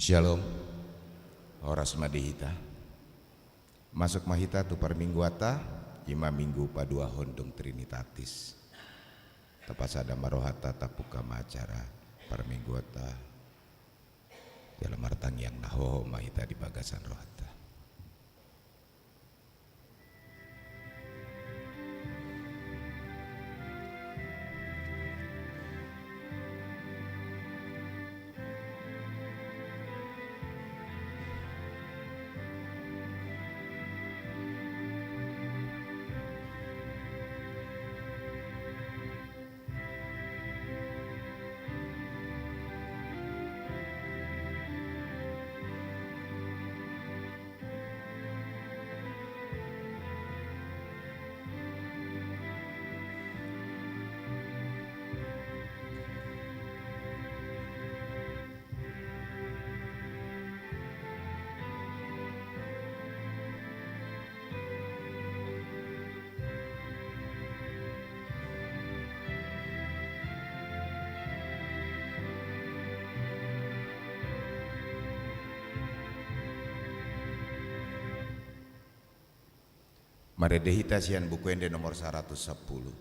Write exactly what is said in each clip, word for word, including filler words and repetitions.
Shalom. Horas ma di hita. Masuk ma hita tu parmingguanta, ima minggu paduahon dung Trinitatis. Tapasada ma rohanta, tapungka ma acara parmingguanta. Jala martangiang na hohom ma hita di bagasan rohanta. Marende hita sian Buku Ende nomor saratus sampulu.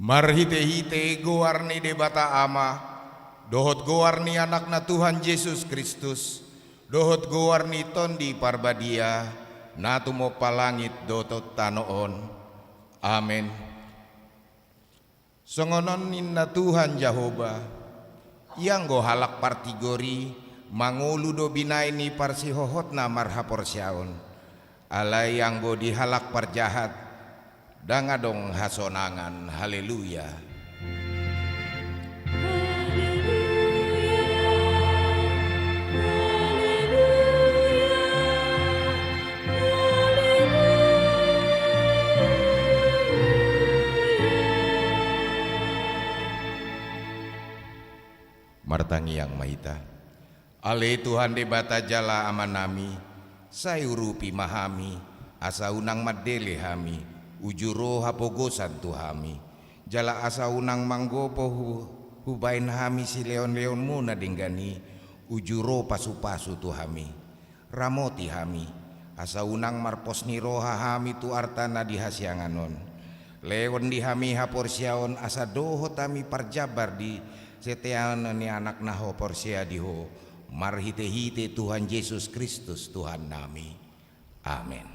Marhitehite goar ni Debata Ama, dohot goar ni Anakna Tuhan Jesus Kristus, dohot goar ni Tondi Parbadia, na tumompa langit dohot tano on. Amen. Songon on ninna Tuhan Jahowa: Ianggo halak partigor i mangolu do binahen ni parsihohotna marhaporseaon. Alai anggo di halak parjahat, Ndang adong hasonangan. Haleluya. Martangiang ma hita. Ale Tuhan Debata jala Amanami, sai urupi ma hami, asa unang mandele hami, uju ro hapogosan tu hami, jala asa unang manggopo hu-, hubaen hami silehonlehonmu na denggan i, uju ro pasupasu tu hami. Ramoti hami, asa unang marpos ni roha hami tu arta na di hasiangan on. Lehon di hami haporseaon, asa dohot hami parjambar di setia ni Anak na huporsea di Ho, marhitehite Tuhan Jesus Kristus Tuhannami. Amen.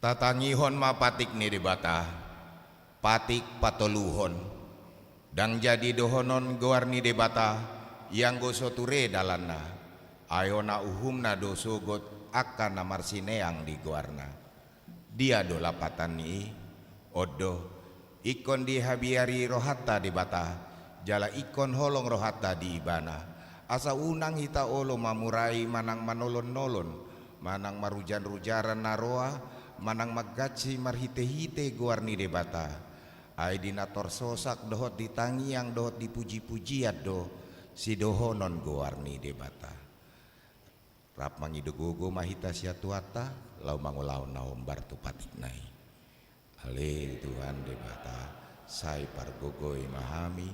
Tatangihon ma patik ni Debata, patik patoluhon. Ndang jadi dohonon goar ni Debata, ianggo so ture dalanna. Ai hona uhumna do sogot angka na marsineang di goarna. Dia do lapatan ni i? On do, ingkon dihabiari rohanta Debata, jala ingkon holong rohanta di Ibana, asa unang hita olo mamurai manang manolonnolon, manang marujanrujaran na roa, manang manggansi marhitehite goar ni Debata. Ai di na torsosak dohot di tangiang dohot di pujipujian do sidohonon goar ni Debata. Rap mangido gogo ma hita sian Tuhanta, laho mangulahon na hombar tu patikna i. Ale Tuhan Debata, sai pargogoi ma hami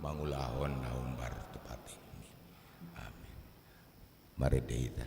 mangulahon na hombar tu patikmi. Amen. Marende hita.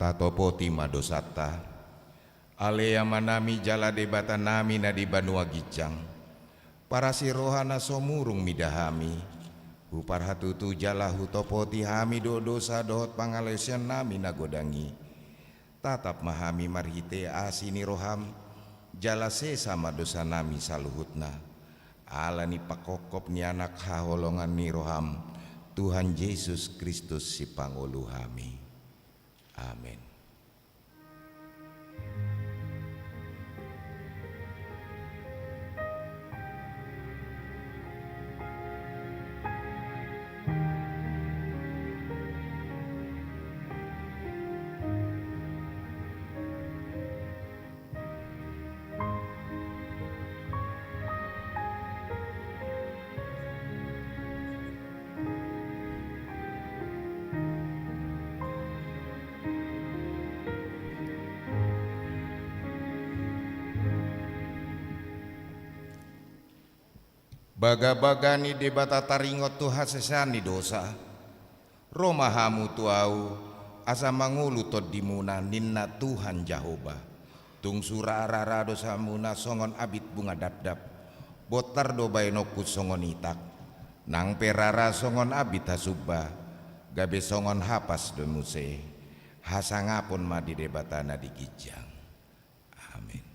Tatopoti ma dosanta. Ale Amanami jala Debatanami na di banua ginjang, parasi roha na so murung mida hami, huparhatutu jala hutopoti hami do dosa dohot pangalaosionnami na godang i. Tatap ma hami marhite asi ni roham, jala sesa ma dosanami saluhutna. Ala ni panghophop ni Anak haholongan ni roham, Tuhan Jesus Kristus Sipangolu hami. Amen. Bagabaga ni Debata taringot tu hasesaan ni dosa. Ro ma hamu tu Ahu, asa mangolu tondimuna, ninna Tuhan Jahowa. Tung sura rara dosamuna songon abit bunga dapdap, bontar do baenonku songon itak, nang pe rara songon abit hasumba, gabe songon hapas do muse, hasangapon ma di Debata na di ginjang. Amen.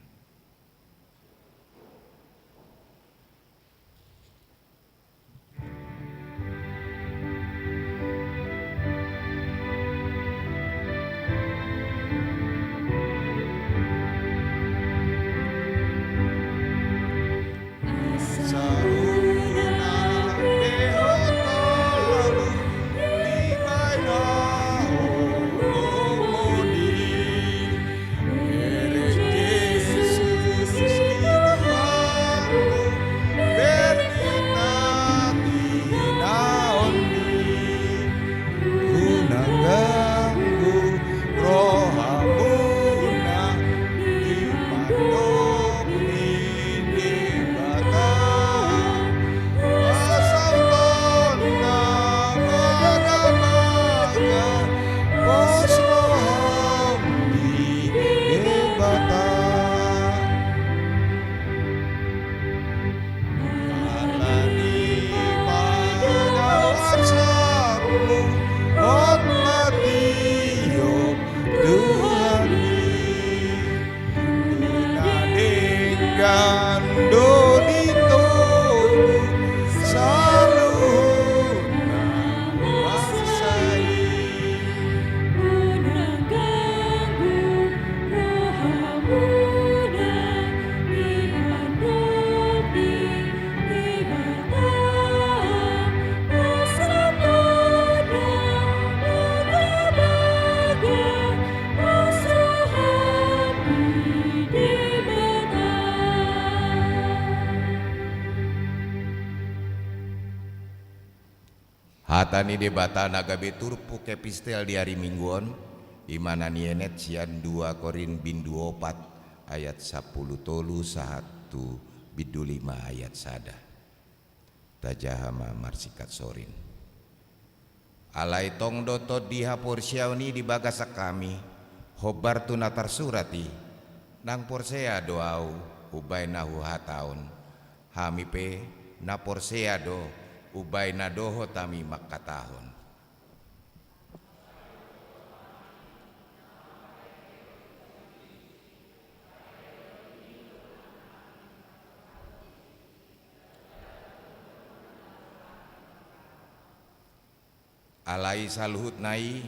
Hata ni Debata na gabe turpuk epistel di ari Minggu on, i ma na nienet sian dua Korint bindu opat ayat sampulu tolu sahat tu bindu lima ayat sada. Tajaha ma marsingkat sorin. Alai tong do tondi haporseaon i di bagasan hami, hombar tu na tarsurat i, nang porsea do ahu umbahen na huhatahon. Hami pe na porsea do umbahen na dohot hami mangkatahon. Alai saluhutna i,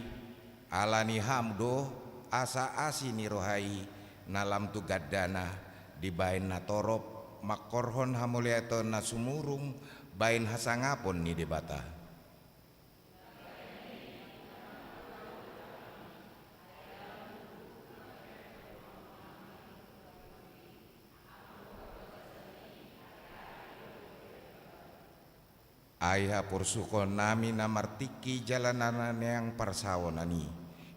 ala ni hamu do, asa asi ni roha i, na lam tu gandana, dibahen na torop, mangkorhon hamauliateon na sumurung, bahen hasangapon ni Debata. Ai haporsuhonnami na martingki jala na naeng parsaonan i,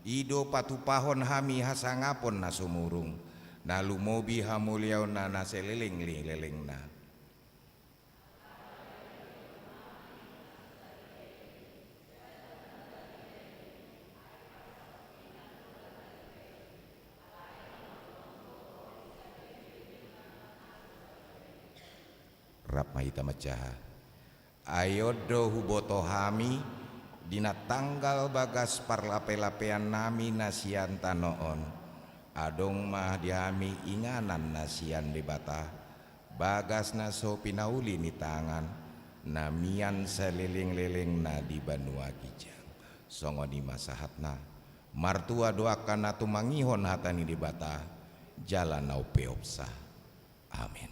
i do patupahon hami hasangapon na sumurung, na lumobi hamauliaonna na saleleng ni lelengna. Rap ma hita manjaha. Ai on do huboto hami, di na tanggal bagas parlapelapeannami na sian tano on, adong ma di hami inganan na sian Debata, bagas na so pinauli ni tangan, na mian salelenglelengna di banua ginjang. Songon i ma sahatna. Martua do angka na tumangihon hata ni Debata, jala na umpeopsa. Amen.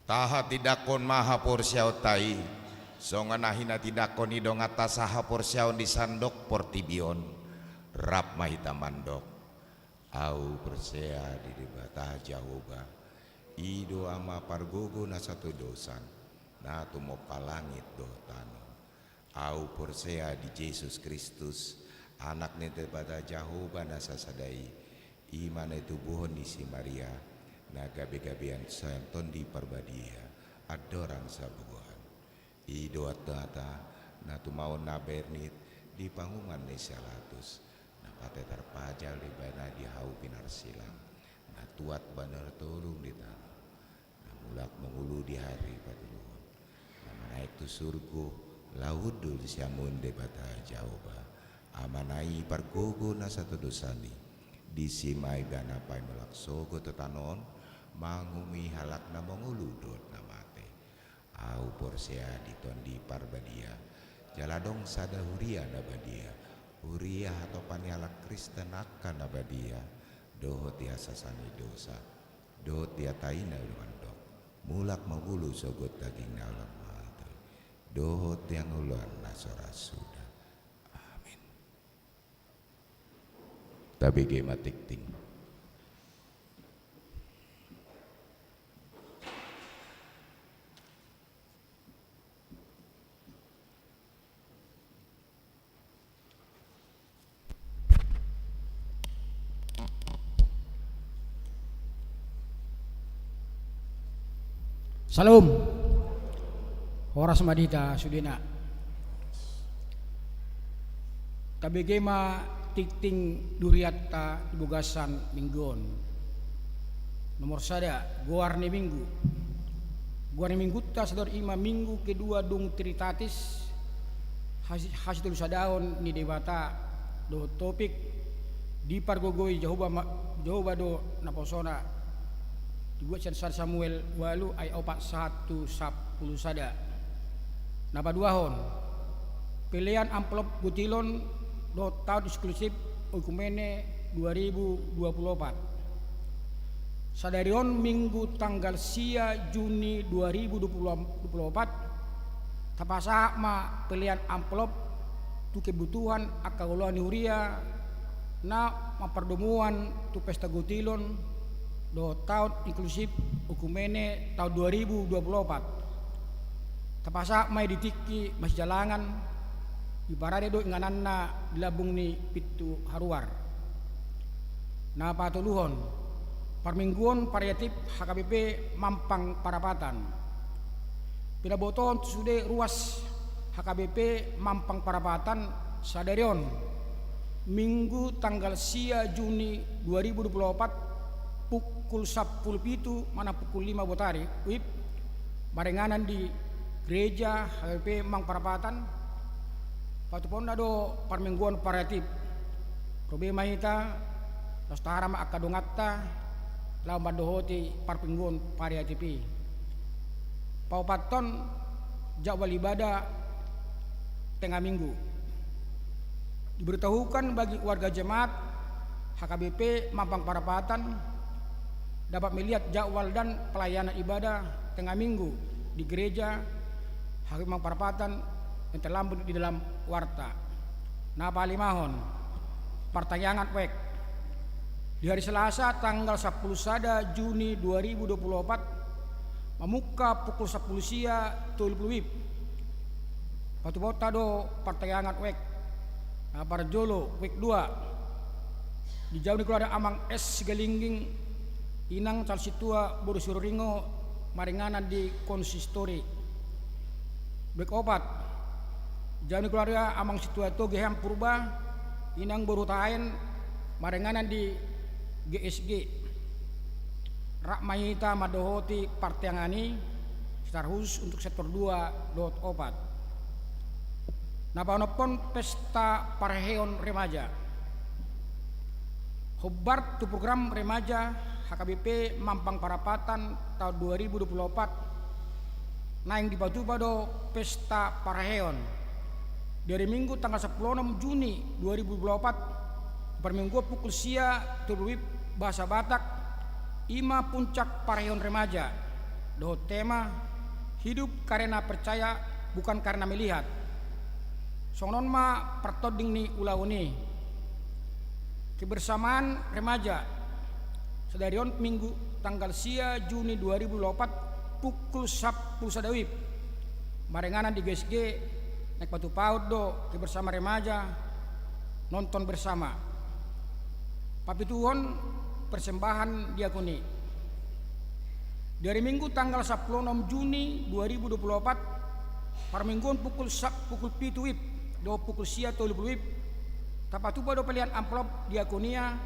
Tahatindangkon ma haporseaonta i, songon na hinatindangkon ni donganta sahaporseaon di sandok portibi on. Rap ma hita mandok. Ahu porsea di Debata Jahowa, i do Ama pargogo na satodosan, na tumompa langit dohot tano. Ahu porsea di Jesus Kristus, Anak ni Debata Jahowa na sasada i, i ma na itubuhon ni si Maria, na gabegabean sian Tondi Parbadia, andorang sabogohan. I do Debata, na tumaon na bernit di pangungan ni si Pilatus, na pate tarpajal ibana di hau pinarsilang, na tuat banar tolong di tano, na mulak mangolu di ari patoluhon, na manaek tu surgo, laho hundul di siamun Debata Jahowa, Amana i pargogo na satodosan i, disi ma ibana paimulak sogot tu tano on, manguhumi halak na mangolu dohot na mate. Ahu porsea di Tondi Parbadia, jala adong sada huria na badia, huria hatopan ni halak Kristen angka na badia, dohot di hasesaan ni dosa, dohot di hata i na mandok, mulak mangolu sogot daging na lam mate, dohot di hangoluan na so ra suda. Amin. Tabege ma tingting. Syalom. Horas ma di hita sudena. Tabege ma tingting durianta di bagasan minggu on. Nomor sada, goar ni minggu. Goar ni minggunta sadari on i ma minggu kedua dung Trinitatis, hasi-, hasitolusadaon ni Debata, dohot topik, dipargogoi Jahowa ma-, Jahowa do naposona. Dibuat sian sada Samuel ualu ayat opat sahat tu sampulu sada. Na paduahon, pelean amplop gutilon dohot taon eksklusif Oikumene dua ribu dua puluh opat. Sadari on Minggu tanggal sia Juni dua ribu dua puluh, dua puluh opat, tapasahat ma pelean amplop tu kebutuhan angka ulaon ni huria na mampardomuan tu pesta gotilon dohot taon inklusif okumene taon dua ribu dua puluh opat. Tapasahat ma i di tingki masijalangan, diparade do ingananna di lambung ni pintu haruar. Na patoluhon, parmingguon variatif H K B P Mampang Parapatan. Pinabotohon tu sude ruas H K B P Mampang Parapatan sadari on, Minggu tanggal sia Juni dua ribu dua puluh opat, pukul sampulu pitu manang pukul lima botari, WIB, maringanan di Gereja H K B P Mampang Parapatan. Patupaonna do parmingguon variatif. Ro be ma hita, laos tahara ma angka donganta laho mandohoti parmingguon variatif i. Paopathon, jadwal ibadah tengah minggu. Diberitahukan bagi warga jemaat H K B P Mampang Parapatan dapat melihat jadwal dan pelayanan ibadah tengah minggu di gereja H K B P Mampang Parapatan yang terlambat di dalam warta. Na palimahon, partangiangan wijk. Di hari Selasa tanggal sampulu sada Juni dua ribu dua puluh opat, mamungka pukul sampulu sia tolu pulu WIB. Patupaonta do partangiangan wijk. Na parjolo, wijk dua. Dijalo ni keluarga Amang S Sigalingging, Inang Calon Sintua boru Sihoringo, maringanan di konsistori. Wijk opat. Dijalo ni keluarga Amang Sintua Togehean Purba, Inang boru Hutahaean, maringanan di G S G. Rap ma hita mandohoti partangiangan i secara khusus untuk sektor dua dohot opat. Na paonomhon, pesta parheheon remaja. Hombar tu program remaja H K B P Mampang Parapatan taon dua ribu dua puluh opat, naeng dipatupa do pesta parheheon. Di hari Minggu tanggal sampulu onom Juni dua ribu dua puluh opat, parmingguon pukul sia tolu pulu WIB, bahasa Batak, i ma puncak parheheon remaja dohot tema Hidup Karena Percaya, Bukan Karena Melihat. Songon on ma partonding ni ulaon i. Kebersamaan remaja sadari on Minggu tanggal sia Juni dua ribu dua puluh opat, pukul sampulu sada WIB, maringanan di G S G. Naeng patupaon do kebersamaan remaja, nonton bersama. Papituhon, persembahan diakoni. Di hari Minggu tanggal sampulu onom Juni dua ribu dua puluh opat, parmingguon pukul sa-, pukul pitu WIB dohot pukul sia tolu pulu WIB, tapatupa do pelean amplop diakonia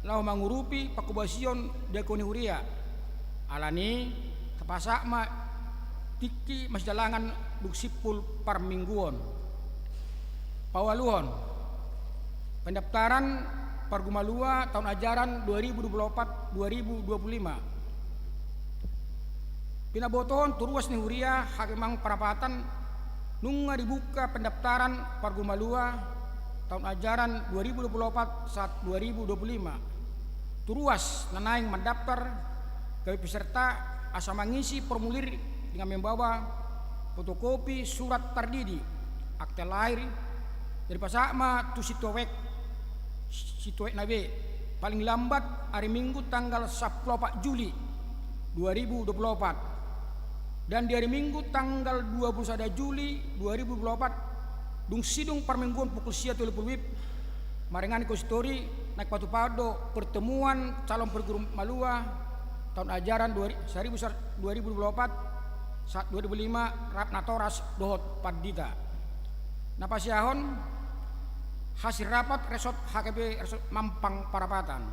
laho mangurupi pangkobasion diakoni huria. Alani i, tapasahat ma tingki masijalangan dung simpul parmingguon. Paualuhon, pendaftaran pargumalua taon ajaran dua ribu dua puluh opat dua ribu dua puluh lima. Pinabotohon tu ruas ni huria H K B P Mampang Parapatan, nunga dibuka pendaftaran pargumalua taon ajaran dua ribu dua puluh opat sahat dua ribu dua puluh lima. Tu ruas na naeng mandaftar gabe peserta asa mangisi formulir dengan membawa fotokopi surat tardidi, akte lahir, jadi pasahat ma tu sintua wijk, sintua wijk na be, paling lambat hari Minggu tanggal sampulu opat Juli dua ribu dua puluh opat. Dan di hari Minggu tanggal dua puluh sada Juli dua ribu dua puluh opat, dung sidung parmingguon pukul sia tolu pulu WIB, maringanan di konsistori, naeng patupaon do pertemuan calon pargumalua taon ajaran dua ri-, saribu sar-, dua ribu dua puluh opat sahat dua ribu lima, rap natoras dohot pandita. Na pasiahon, hasil rapat resort H K B P Resort Mampang Parapatan.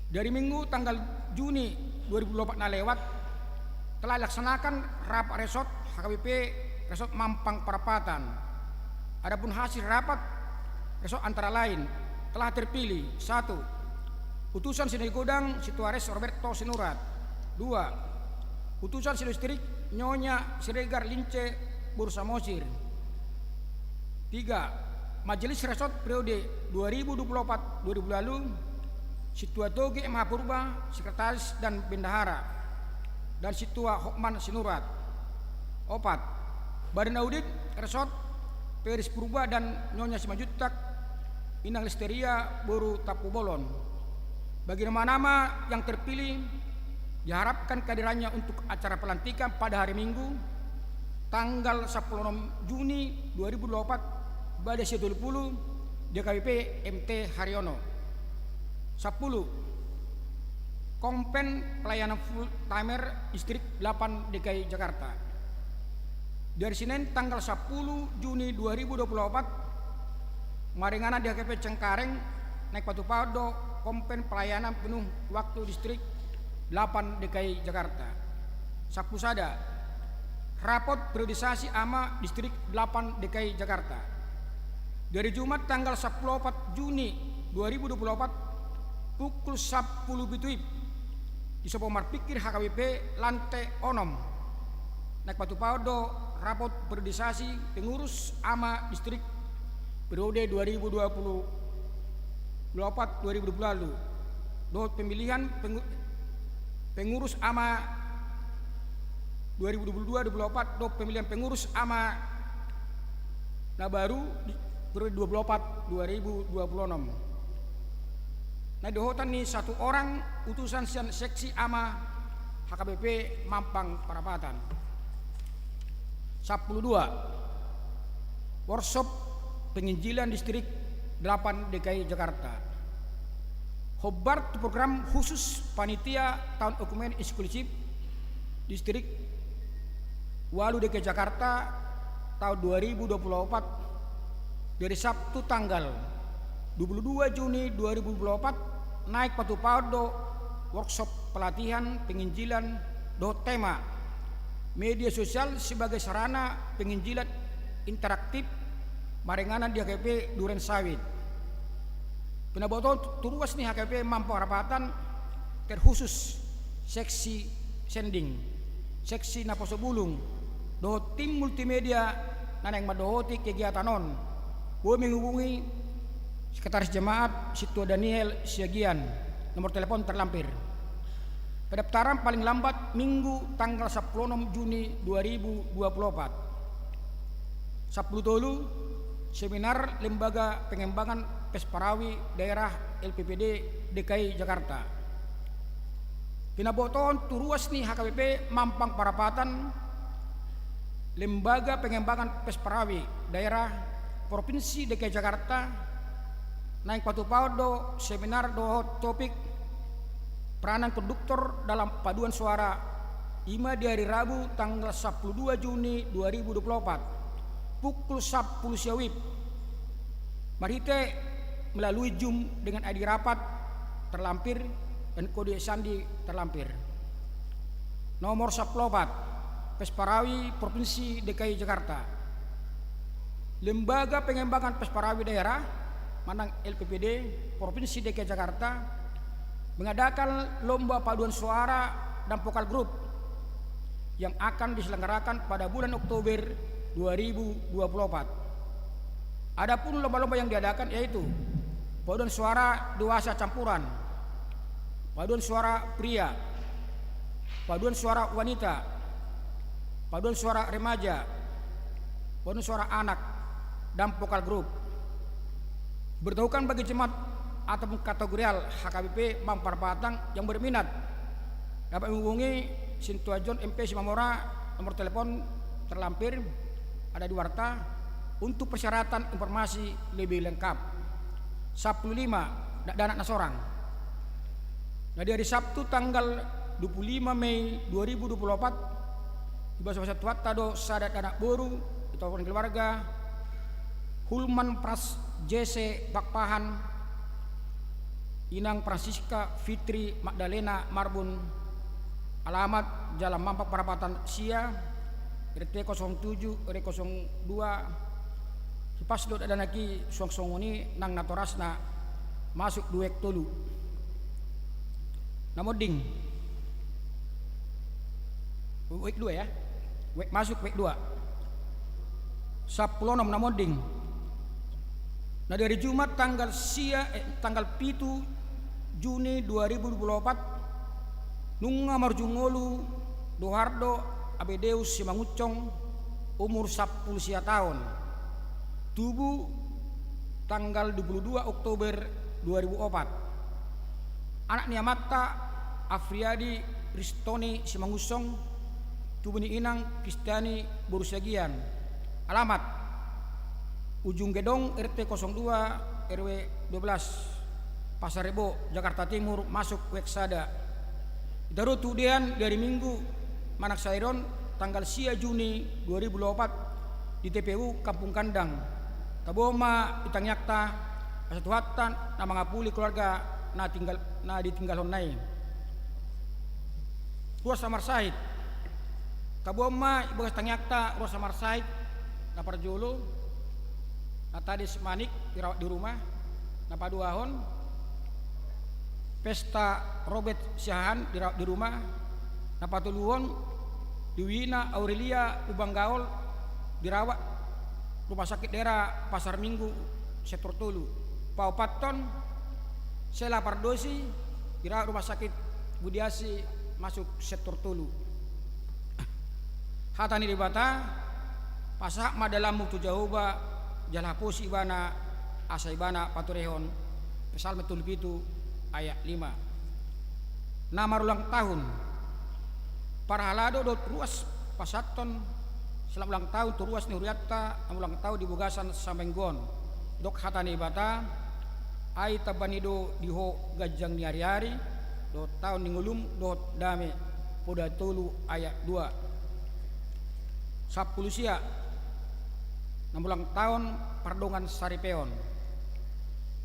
Di hari Minggu tanggal Juni dua ribu dua puluh opat na lewat, telah dilaksanakan rapat resort H K B P Resort Mampang Parapatan. Adapun hasil rapat resort antara lain telah terpilih: satu, utusan Sinodus Godang Sintua Res Roberto Sinurat. Dua, utusan Sinodus Distrik Nyonya Siregar Lince boru Samosir. Tiga, Majelis Resort periode dua ribu dua puluh opat dua ribu dua puluh lima. Sintua Toge M H Purba, Sekretaris dan Bendahara, dan Sintua Hotman Sinurat. Opat, Badan Audit Resort, Peris Purba dan Nyonya Simanjuntak, Inang Listeria boru Tampubolon. Bagi nama-nama yang terpilih, diharapkan kehadirannya untuk acara pelantikan pada hari Minggu, tanggal sampulu onom Juni dua ribu dua puluh opat, Bade Siatolu Pulu, di H K B P M T Haryono. Sampulu, Kompen Pelayanan Full Timer Distrik delapan D K I Jakarta. Di hari Senin tanggal sampulu Juni dua ribu dua puluh opat, maringanan di H K B P Cengkareng, naeng patupaon do Kompen Pelayanan Penuh Waktu Distrik delapan D K I Jakarta. Sampulu sada, rapot periodisasi ama Distrik delapan D K I Jakarta. Di hari Jumat tanggal sampulu opat Juni dua ribu dua puluh opat, pukul sampulu pitu WIB, disopo marpingkir H K B P lantai onom. Naeng patupaon do rapot periodisasi pengurus ama Distrik periode dua ribu dua puluh opat dua ribu dua puluh lima, dohot pemilihan pengu-, pengurus ama dua ribu dua puluh dua dua puluh opat, dohot pemilihan pengurus ama na baru di periode dua puluh opat dua ribu dua puluh enam. Na dohotan ni satu orang utusan sian seksi ama H K B P Mampang Parapatan. Sampulu dua, workshop penginjilan Distrik delapan D K I Jakarta. Hombar tu program khusus panitia taon ekumenik inklusif Distrik ualu D K I Jakarta taon dua ribu dua puluh opat, dari Sabtu tanggal dua puluh dua Juni dua ribu dua puluh opat, naeng patupaon do workshop pelatihan penginjilan dohot tema media sosial sebagai sarana penginjilan interaktif maringanan di H K B P Duren Sawit. Pinabotohon tu ruas ni H K B P Mampang Parapatan terkhusus seksi sending, seksi naposo bulung, dohot tim multimedia na naeng mandohoti kegiatan on, boi menghubungi Sekretaris Jemaat Sintua Daniel Siagian, nomor telepon terlampir. Pendaftaran paling lambat Minggu tanggal sampulu onom Juni dua ribu dua puluh opat. Sampulu tolu, seminar Lembaga Pengembangan Pesparawi Daerah L P P D D K I Jakarta. Pinabotohon tu ruas ni H K B P Mampang Parapatan, Lembaga Pengembangan Pesparawi Daerah Provinsi D K I Jakarta, naeng patupaon do seminar dohot topik peranan konduktor dalam paduan suara, i ma di hari Rabu tanggal sampulu dua Juni dua ribu dua puluh opat, pukul sampulu sia WIB, marhite melalui Zoom dengan I D rapat terlampir dan kode sandi terlampir. Nomor sampulu opat, Pesparawi Provinsi D K I Jakarta. Lembaga Pengembangan Pesparawi Daerah manang L P P D Provinsi D K I Jakarta mengadakan lomba paduan suara dan vokal grup yang akan diselenggarakan pada bulan Oktober dua ribu dua puluh opat. Adapun lomba-lomba yang diadakan yaitu paduan suara dewasa campuran, paduan suara pria, paduan suara wanita, paduan suara remaja, paduan suara anak, dan vokal grup. Diberitahukan bagi jemaat ataupun kategorial H K B P Mampang Parapatan yang berminat dapat menghubungi Sintua John M P Simamora, nomor telepon terlampir ada di warta, untuk persyaratan informasi lebih lengkap. Sampulu lima, dakdanak na sorang. Nah, di hari Sabtu tanggal dua puluh lima Mei dua ribu dua puluh opat, dibasuhon Tuhanta do sada dakdanak boru, di topik keluarga, Hulman Pras Jese Pakpahan, Inang Francisca Fitri Magdalena Marbun, alamat Jalan Mampang Parapatan sia, R T kosong tujuh R W kosong dua, sipas do dakdanak i suang songon i nang natorasna masuk di WEK tolu. Na monding. WEK dua ya. WEK masuk, WEK dua. Sampulu onom na monding. Nah, di hari Jumat tanggal sia, eh, tanggal pitu Juni dua ribu dua puluh opat, nunga marujung ngolu Dohardo Abedeus Simangunsong, umur sampulu sia taon. Tubu tanggal dua puluh dua Oktober dua ribu opat. Anak ni amanta Afriadi Ristoni Simangunsong, tubu ni inang Kristiani boru Siagian. Alamat: Ujung Gedong, R T kosong dua, R W dua belas, Pasar Rebo, Jakarta Timur, masuk W X sada. Ditaruhon tu udean di ari Minggu manang sadari on, tanggal sia Juni dua ribu dua puluh opat, di T P U Kampung Kandang. Tabo ma di tangiangta, asa Tuhanta na mangapuli keluarga na tinggal, na ditinggalhonna i. Ruas na marsahit. Tabo ma di bagas tangiangta ruas na marsahit. Na parjolo, Natadis Manik, dirawat di rumah. Na paduahon, Pesta Robert Siahaan, dirawat di rumah. Na patoluhon, Dwina Aurelia Hubanggaol, dirawat Rumah Sakit Daerah Pasar Minggu, sektor tolu. Paopathon, Sela Pardosi, dirawat Rumah Sakit Budiasi, masuk sektor tolu. Hata ni Debata: Pasahat ma dalanmu tu Jahowa, jala haposi ibana, asa ibana paturehon. Psalmen tolu pitu ayat lima. Na marulang tahun. Parhalado dohot ruas pasahathon selamat ulang tahun tu ruas ni hurianta na ulang tahun di bagasan samainggon. Didok hata ni Debata: Ai tamba ni do di ho ganjang ni ariari, dohot taon ni ngolum dohot dame. Poda tolu ayat dua. Sampulu sia. Na ulang tahun pardongan saripeon.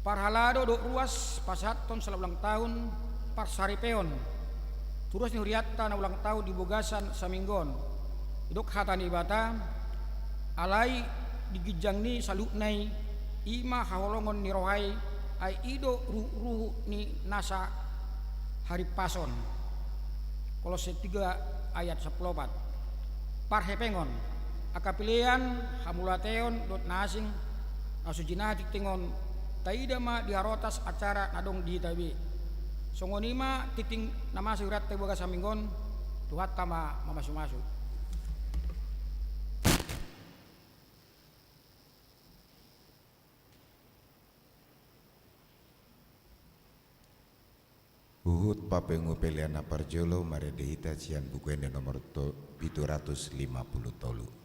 Parhalado dohot ruas pasahathon selamat ulang tahun parsaripeon tu ruas ni hurianta na ulang tahun di bagasan samainggon. Didok hata ni Debata: Alai di ginjang ni saluhutna i, i ma haholongon ni roha i, ai i do ruhutruhut ni nasa harimpason. Kolose tiga ayat sampulu opat. Parhepengon. Angka pelean, hamauliateon dohot na asing na so jinalahi tingting on, taida ma di harotas acara na adong di hita be. Songon i ma tingting na masa di hurianta di bagasan samainggon. Tuhanta ma mamasumasu. Huhut papungu pelean na parjolo, marende hita sian Buku Ende nomor to-, pitu ratus lima pulu tolu.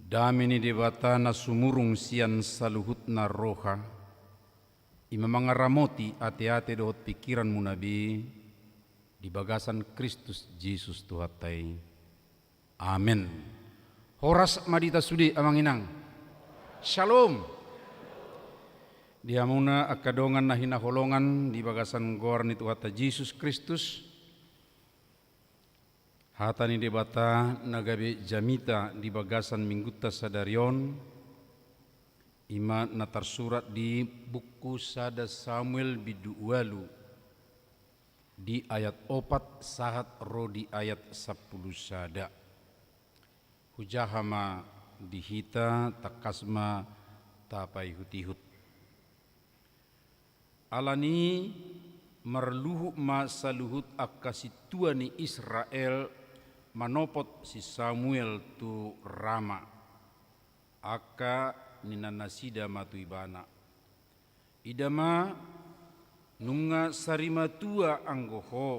Dame ni Debata na sumurung sian saluhutna roha, i ma mangaramoti ateate dohot pingkiranmuna be di bagasan Kristus Jesus Tuhanta i. Amen. Horas ma di hita sude, amang inang. Shalom. Di hamuna angka dongan na hinaholongan di bagasan goar ni Tuhanta Jesus Kristus, hata ni Debata na gabe jamita di bagasan Minggunta sadari on, i ma na tarsurat di buku sada Samuel bindu ualu, di ayat opat sahat ro di ayat sampulu sada. Hujaha ma di hita, tangkas ma tapaihutihut. Alani i marluhut ma saluhut angka sintua ni Israel manopot si Samuel tu Rama, angka ninna nasida ma tu ibana: Ida ma, nunga sarimatua anggo ho,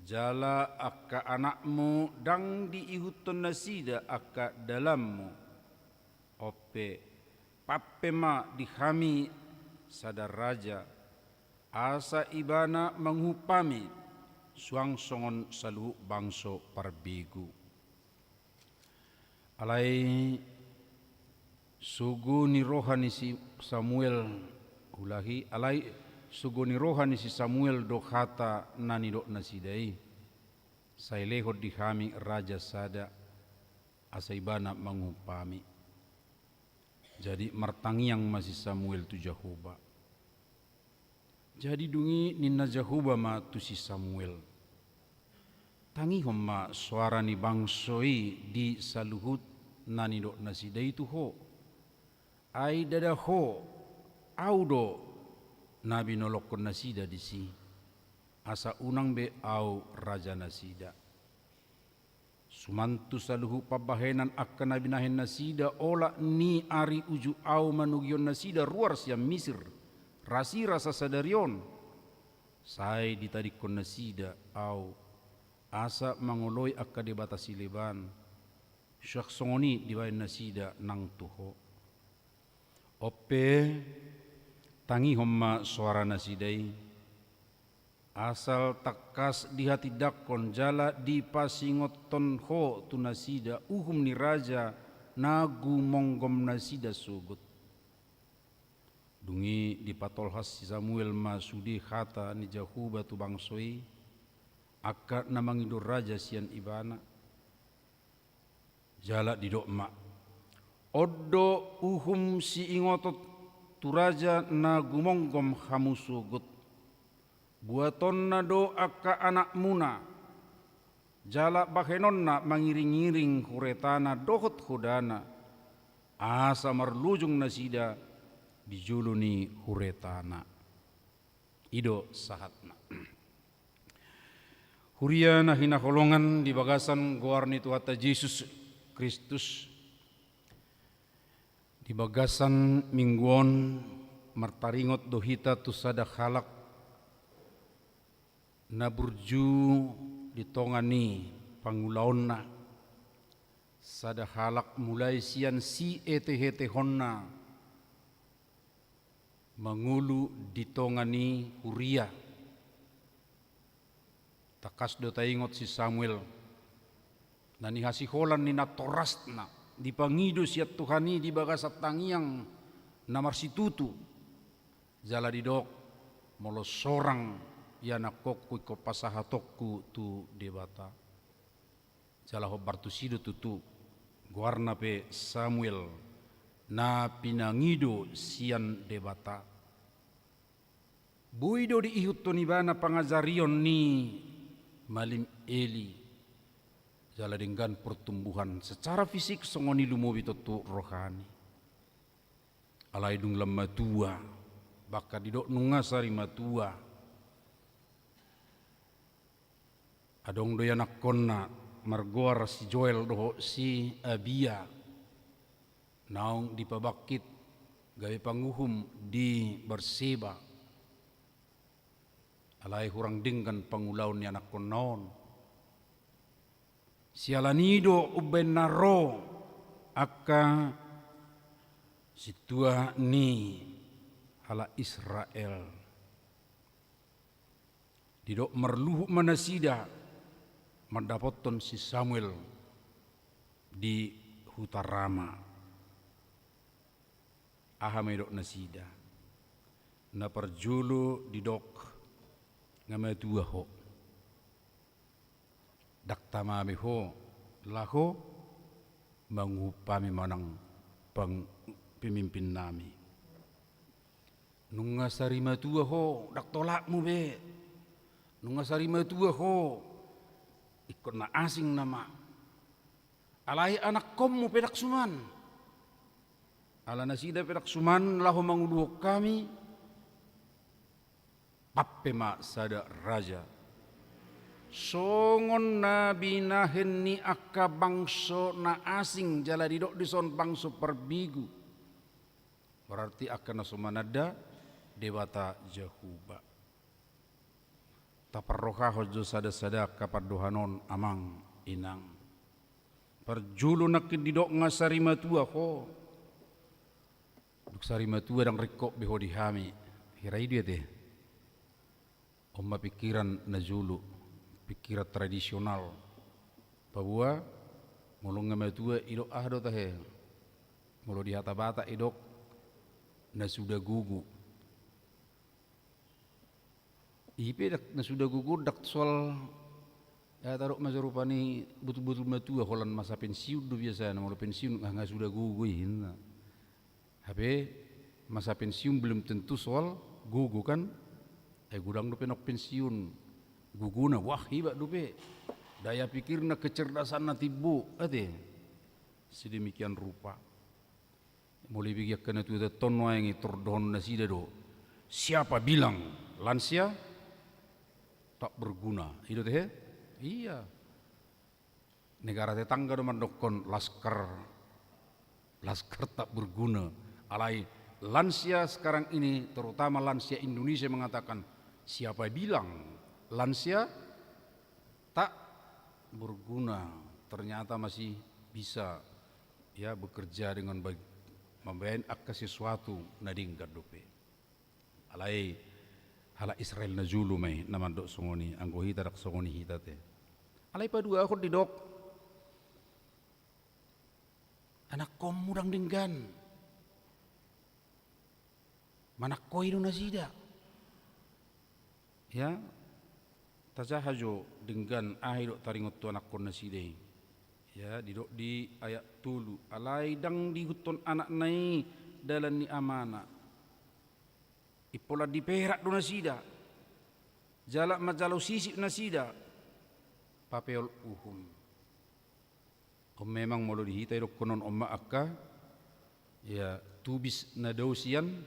jala angka anakmu ndang diihuthon nasida angka dalanmu. On pe, pampe ma di hami sada raja, asa ibana manguhum hami, suang songon saluhut bangso parbegu. Alai sogo ni roha ni si Samuel, ulahi, alai sogo ni roha ni si Samuel do hata na nidok nasida i: Sai lehon di hami raja sada, asa ibana manguhum hami. Jadi martangiang ma si Samuel tu Jahowa. Jadi dung i ninna Jahowa ma tu si Samuel: Tangihon ma soara ni bangso i di saluhut na nidok nasida i tu ho. Ai ndada ho, Ahu do na binolongkon nasida disi, asa unang be Ahu raja nasida. Suman tu saluhut pambahenan angka na binahen nasida olat ni ari uju Ahu manogihon nasida ruar sian Misir, rasirasa sadari on, sai ditadingkon nasida Ahu, asa mangoloi angka debata sileban, suang songon i dibahen nasida nang tu ho. On pe, tangihon ma soara nasida i. Asal tangkas dihatindangkon jala dipasingothon ho tu nasida uhum ni raja na gumonggom nasida sogot. Dung i dipatolhas si Samuel ma sude hata ni Jahowa tu bangso i, angka na mangido raja sian ibana. Jala didok ma: On do uhum siingoton tu raja na gumonggom hamu sogot. Buatonna do angka anakmuna, jala bahenonna mangiringiring huretana dohot hodana, asa marlojong nasida di jolo ni huretana. I do sahatna. Huria na hinaholongan di bagasan goar ni Tuhanta Jesus Kristus, di bagasan minggu on martaringot do hita tu sada halak na burju di tonga ni pangulaonna, sada halak mulai sian sietehetehonna mangolu di tonga ni huria. Tangkas do taingot si Samuel na nihasiholan ni natorasna, dipangido sian Tuhan i di bagasan tangiang na marsitutu, jala didok: Molo sorang ianakhonhu ingkon pasahatonku tu Debata. Jala hombar tusi do tutu, goarna pe Samuel, na pinangido sian Debata. Boi do diihuthon ibana pangajarion ni malim Eli, jala denggan pertumbuhan secara fisik, songon i lumobi tontu rohani. Alai dung lam matua, bahkan didok nunga sarimatua, adong do ianakhonna margoar si Joel dohot si Abia, naung dipabangkit gabe panguhum di Berseba. Alai hurang denggan pangulaon ni anakhonna on. Siala ni i do umbahen na ro Angka sintua ni halak Israel. Didok marluhut ma nasida mandapothon si Samuel di huta Rama. Aha ma didok nasida? Na parjolo didok, nga matua ho. Ndang tama be ho laho manguhup hami manang pang-, pemimpin nami. Nunga sari matua ho, ndang tolapmu be. Nunga sari matua ho, ingkon na asing nama. Alai anakkonmu pe ndang suman. Ala nasida pe ndang suman laho manguluhon hami, pang pe ma sada raja. Songon na binahen ni angka bangso na asing, jala didok dison bangso parbegu. Berarti angka na so mananda Debata Jahowa. Taparrohahon jo sada-sada angka pandohan on, amang inang. Parjolo nangkin didok nga sari matua ho. Dung sari matua ndang ringkot be ho di hami. Hira i do i ate. On ma pingkiran na jolo, pingkiran tradisional. Paboa, molo nga matua, didok aha do tahe? Molo di hata Batak didok na suda gogo. I pe ndang, na suda gogo ndang soal, ya, tadok ma jo rupani botul-botul matua, holan masa pensiun do biasana, molo pensiun, ah, nga suda gogo i, ninna. Hape masa pensiun belum tentu soal gogo, kan? Ai godang dope naung pensiun gogona, wah, hebat dope. Daya pikirna, kecerdasanna timbo, ate. Sedemikian rupa. Molo ibege angka na tuatua on nuaeng i, tor dohonon nasida do, siapa bilang lansia tak berguna. I do tahe? Iya. Negara tetangga do mandokkon laskar, laskar tak berguna. Alai lansia sekarang ini, terutama lansia Indonesia mengatakan, siapa bilang lansia tak berguna? Ternyata masih bisa, ya, bekerja dengan baik, mambaen angka sesuatu na denggan dope. Alai halak Israel na jolo ma i na mandok songon i, anggo hita ndang songon i hita ate. Alai paduahon didok, anakkonmu ndang denggan. Manangkoi do nasida. Ya, tajaha jo denggan aha didok taringot tu anakkon nasida i. Ya, didok di ayat tolu, alai ndang diihuthon anakna i dalan ni amana. Impola diperak do nasida, jala manjalo sisip nasida, papeol uhum. On memang molo di hita idokkon on, on ma angka, ya, tubis na dao sian,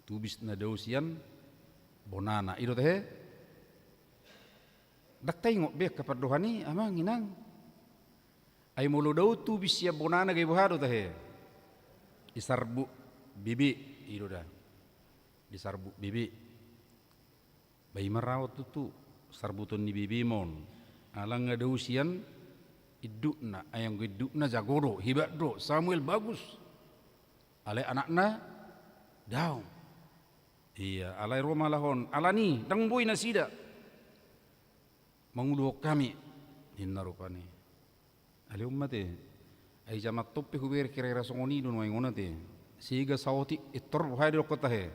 tubis na dao sian bonana. I do tahe? Ndang taingot be angka pandohan i, amang inang. Ai molo dao tubis sian bonana, gabe boha do tahe? Disarbut bebek, i do da. Disarbut bebek. Ba i ma rawa tutu, sarbuton ni bebek ma on. Ala nga dao sian indukna, ai anggo indukna jago do, hebat do, Samuel bagus. Alai anakna dao. Iya, alai ro ma halak on, alani ndang boi nasida manguluhon hami, ninna rupani. Alai on ma ate. Ai jaman on pe hubereng hira-hira songon i do nuaeng on ate. Sega saotik, pintor, boha didokkon tahe?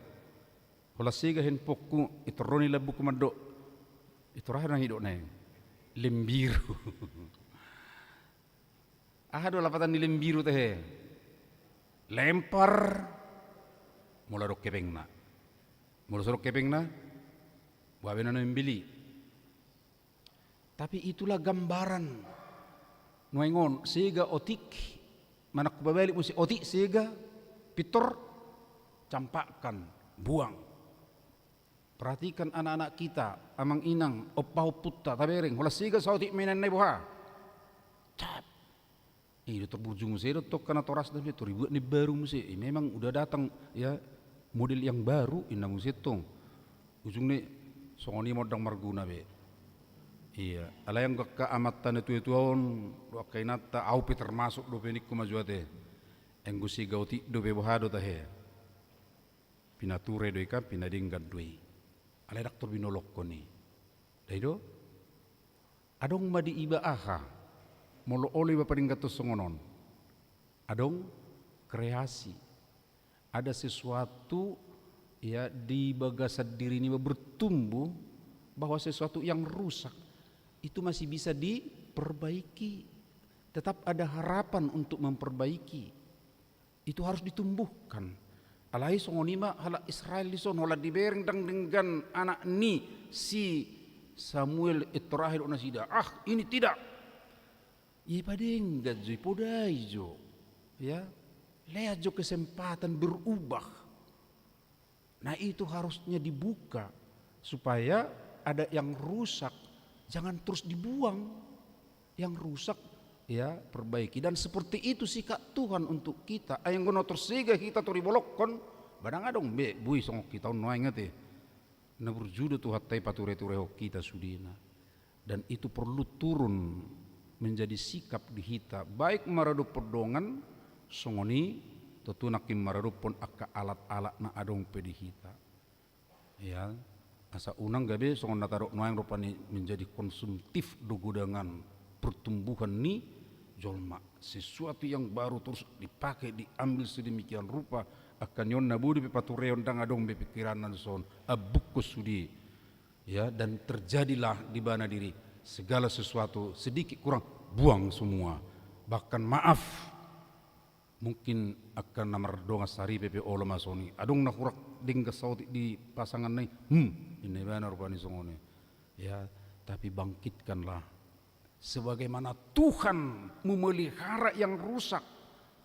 Holan sega handphonengku, pintor, ro ni lambungku mandok. Pintor, aha do na nidokna i? Lem biru. Aha do lapatan ni lem biru tahe? Lempar. Molo adong hepengna. Molo so adong hepengna, boha be na membeli. Tapi itulah gambaran. Nuaeng on, sega otik, manang hubalik muse, otik, sega, pintor, campakkan, buang. Perhatikan anak-anak kita, amang inang, ompunta, tabereng, holan sega saotik mainan na i, boha? Cap. I do, tor burju muse do tong angka natorasna, tor dibuat na baru muse. Eh, memang udah datang, ya, model yang baru, inna muse tong. Ujungna songon i ma, ndang marguna be. Ia, alai anggo angka amanta na tua-tua on, dohot angka inanta, au pe termasuk dope ningku ma jo ate. Anggo sigaot i dope boha do tahe. Pinature do i kan, pinadenggan do i. Alai ndang tor binolongkon i. Dai do? Adong ma di iba aha? Molo olo iba padengganhon songon on. Adong kreasi. Ada sesuatu, ya, di bagasan diri niba bertumbuh, bahwa sesuatu yang rusak itu masih bisa diperbaiki. Tetap ada harapan untuk memperbaiki. Itu harus ditumbuhkan. Alai songon i ma halak Israel dison, holan dibereng ndang denggan anak ni si Samuel, intor aha didok nasida? Ah, ini tidak. Ia, padenggan jo, podai jo. Ya. Lean jo kesempatan berubah. Nah, itu harusnya dibuka supaya ada yang rusak, jangan terus dibuang. Yang rusak, ya, perbaiki. Dan seperti itu sikap Tuhan untuk kita. Ai anggo na tor sega hita tor dibolongkon, ba ndang adong be boi songon hita on nuaeng ate. Na burju do Tuhanta i pature-turehon hita sudena. Dan itu perlu turun menjadi sikap di hita, baik maradophon dongan, songon i tontu nangkin maradophon angka alat-alat na adong pe di hita. Ya, asa unang gabe songon na tadok nuaeng rupani menjadi konsumtif do godangan pertumbuhan ni jolma. Sesuatu yang baru terus dipakai, diambil sedemikian rupa, angka ni on na boi dope patureon, ndang adong be pikiranna dison, ambukkon sude. Ya, dan terjadilah di bana diri segala sesuatu sedikit kurang, buang semua. Bahkan maaf, mungkin angka na mardongan saripe pe olo ma songon i. Adong na hurang denggan saotik di pasanganna i. Hmm, ninna ibana rupani songon i. Ya, tapi bangkitkanlah. Sebagaimana Tuhan memelihara yang rusak.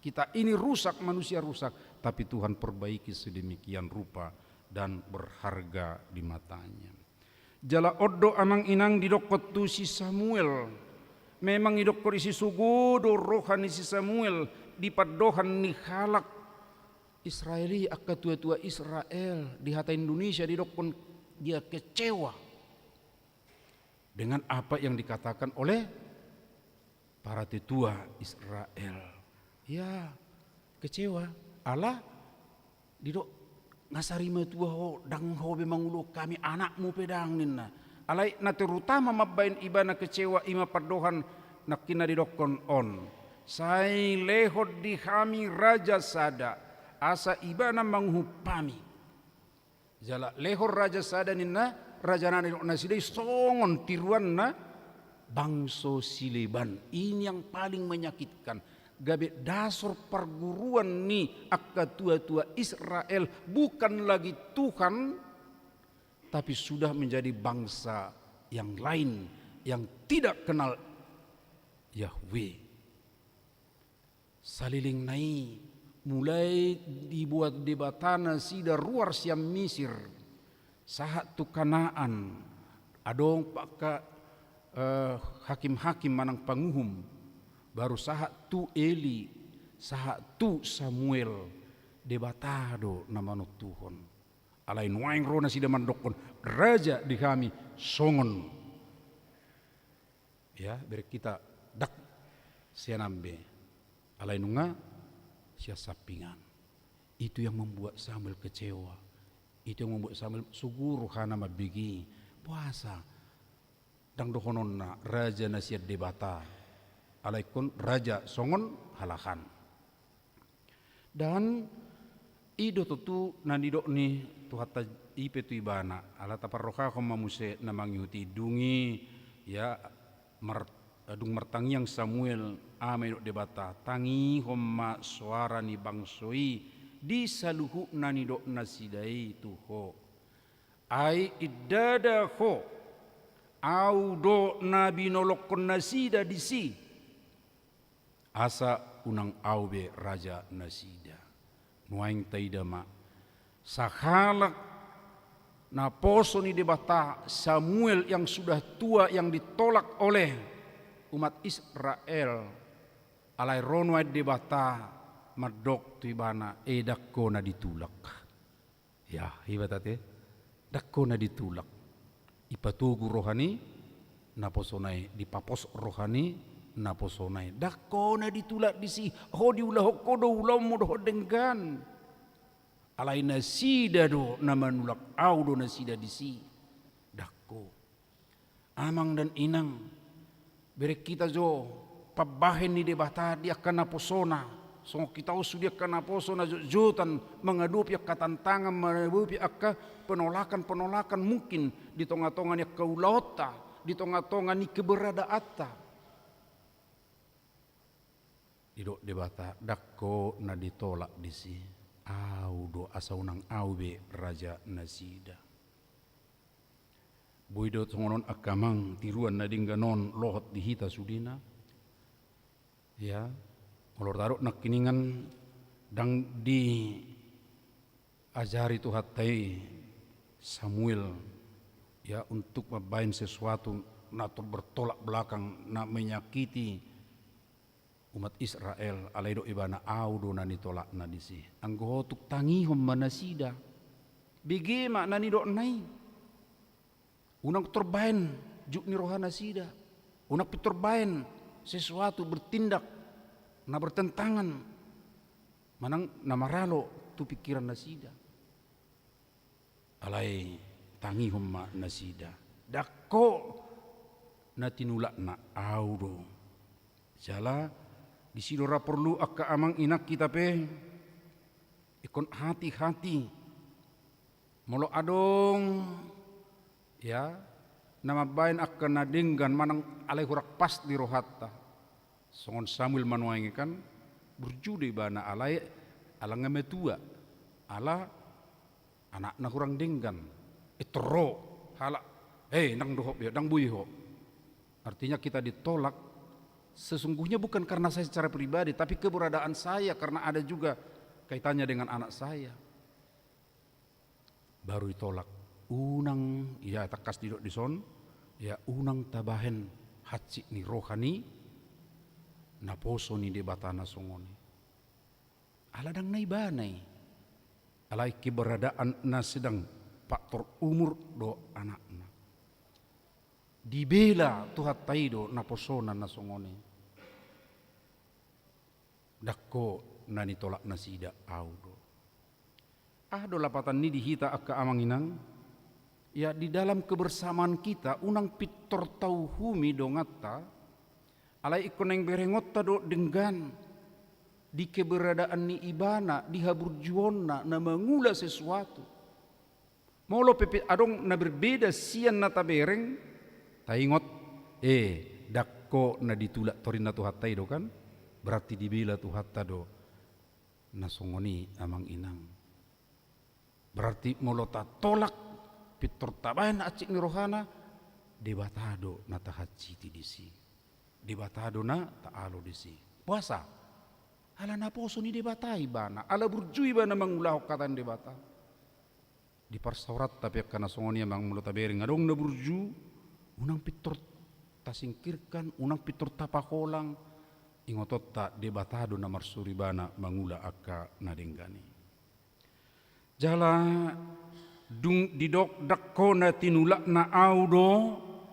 Kita ini rusak, manusia rusak, tapi Tuhan perbaiki sedemikian rupa dan berharga di mata-Nya. Jala on do amang inang didokkon tu si Samuel. Memang didokkon disi sogo do roha ni si Samuel di pandohan ni halak Israel i, angka tua-tua Israel, di hata Indonesia didokkon dia kecewa dengan apa yang dikatakan oleh para tetua Israel. Ya, kecewa. Ala didok, nga sari matua ho, ndang ho be mangulo hami, anakmu pe ndang, ninna. Alai na terutama mambaen ibana kecewa i ma pandohan nangkin na didokkon on. Sai lehon di hami raja sada, asa ibana manguhup hami. Jala lehon raja sada ninna, raja na nidok nasida i songon tiruanna bangso sileban. Ini yang paling menyakitkan. Gabe dasor parguruan ni angka tua-tua Israel bukan lagi Tuhan, tapi sudah menjadi bangsa yang lain yang tidak kenal Yahweh. Saleleng na i, mulai diboan Debata nasida ruar sian Misir, sahat tu Kanaan, adong pe angka, eh, hakim-hakim manang panguhum, baru sahat tu Eli, sahat tu Samuel, Debata do na manontuhon. Alai nuaeng ro nasida mandokkon, raja di hami songon. Ya, bereng hita ndang sian an be. Alai nunga sian sampingan. Itu yang membuat Samuel kecewa. Itu yang membuat Samuel sogo rohana mambege. Boasa? Ndang dohononna raja na sian Debata. Alai ingkon raja songon halahan. Dan i do tontu na nidok ni Tuhanta i pe tu ibana, ala taparrohahon ma muse na mangihut i. Dung i, ya, mar-, dung martangiang Samuel, aha ma didok Debata, tangihon ma soara ni bangso i di saluhut na nidok nasida i tu Ho. Ai ndada Ho, Au do na binolongkon nasida disi. Asa unang Au be raja nasida. Nuaeng taida ma, sahalak naposo ni Debata, Samuel yang sudah tua, yang ditolak oleh umat Israel, alai ro nuaeng Debata mandok tu ibana, e, ndang ho na ditulak. Ya, iba ate, ndang ho na ditulak. Ipatogu roha ni naposona i, dipapos roha ni naposona i. Ndang ho na ditulak disi, ho diulahon ho do ulaonmu dohot denggan. Alai nasida do na manulak, au do nasida disi. Ndang ho. Amang dan inang, bereng hita jo pambahen ni Debata di angka naposona. Songon hita on sude angka naposo na jotjotan mangadopi angka tantangan, mangadopi angka penolakan-penolakan mungkin di tonga-tonga ni angka ulaonta, di tonga-tonga ni keberadaanta. Didok Debata, ndang ho na ditolak disi. Au do, asa unang au be raja nasida. Boi do songon on angka amang, tiruan na denggan on lohot di hita sudena. Ya, molo tadok nangkiningan, ndang diajari Tuhanta i Samuel, ya, untuk mambahen sesuatu na tor bertolak belakang, na menyakiti umat Israel, alai didok ibana, au do na nitolakna disi. Anggo ho tung tangihon ma nasida. Bege ma na nidokna i. Unang tor bahen jut ni roha nasida. Unang pintor bahen sesuatu, bertindak na bertentangan manang na maralo tu pingkiran nasida. Alai tangihon ma nasida. Ndang ho na tinulakna, au do. Jala disi do ra porlu angka amang inang hita pe ingkon hati-hati. Molo adong, ya, na mambahen angka na denggan manang alai hurang pas di rohanta. Songon Samuel ma nuaeng i kan, burju do ibana alai ala nga matua, ala anakna hurang denggan. Pintor ro halak, eh, ndang dohot be ho, ndang boi ho. Artinya kita ditolak sesungguhnya bukan karena saya secara pribadi, tapi keberadaan saya karena ada juga kaitannya dengan anak saya. Baru ditolak. Unang, ya, tangkas didok dison, ya, unang tabahen hansit ni roha ni naposo ni Debata na songon i. Ala ndang na ibana i. Alai keberadaan na sedang faktor umur do anakna. Dibela Tuhanta i do naposona na songon i. Ndang ho na nitolak nasida, au do. Aha do lapatan ni di hita angka amang inang? Ya, di dalam kebersamaan kita, unang pintor tauhumi donganta, alai ingkon naeng berengonta do denggan di keberadaan ni ibana, di haburjuonna, na mangula sesuatu. Molo pe adong na berbeda sian na tabereng, taingot, eh, ndang ho na ditulak torinna Tuhanta i do kan? Berarti dibela Tuhanta do na songon i, amang inang. Berarti molo tatolak, pintor tabahen hansit ni rohana, Debata do na tahansiti disi. Debata do na taalo disi. Boasa? Ala naposo ni Debata ibana, ala burju ibana mangulahon hata ni Debata. Di parsaoranta pe angka na songon i, amang, molo tabereng adong na burju, unang pintor tasingkirkan, unang pintor tapaholang, ingotonta Debata do na marsuru ibana mangula angka na denggan i. Jala dung didok ndang ho na tinulakna, au do,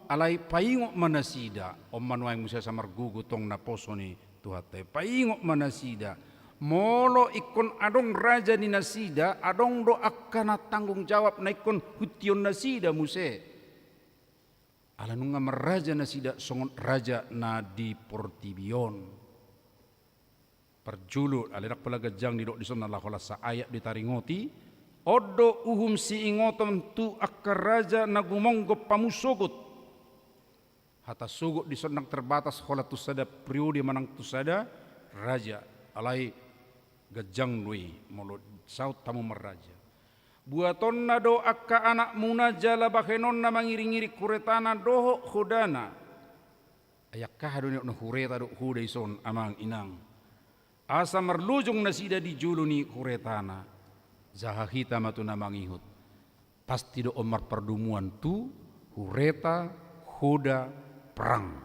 alai paingot ma nasida, on ma nuaeng muse asa margogo tong naposo ni Tuhanta i. Paingot ma nasida, molo ingkon adong raja ni nasida, adong do angka na tanggung jawab na ingkon huntion nasida muse. Ala nunga marraja nasida songon raja na di portibi on. Parjolo, alai ndang pola ganjang didok dison, na laho las sa ayat do taringoti. On do uhum siingoton tu angka raja na gumomgom hamu sogot. Hata sogot dison ndang terbatas holan tu sada periode manang tu sada raja, alai ganjang do i molo saut hamu marraja. Buatonna do angka anakmuna jala bahenonna mangiringiring huretana dohot hodana. Ai angka aha do nidokna hureta dohot hoda dison, amang inang? Asa marlojong nasida di jolo ni huretana. Jaha hita ma tu na mangihut. Pasti do on marpardomuan tu hureta, hoda, perang.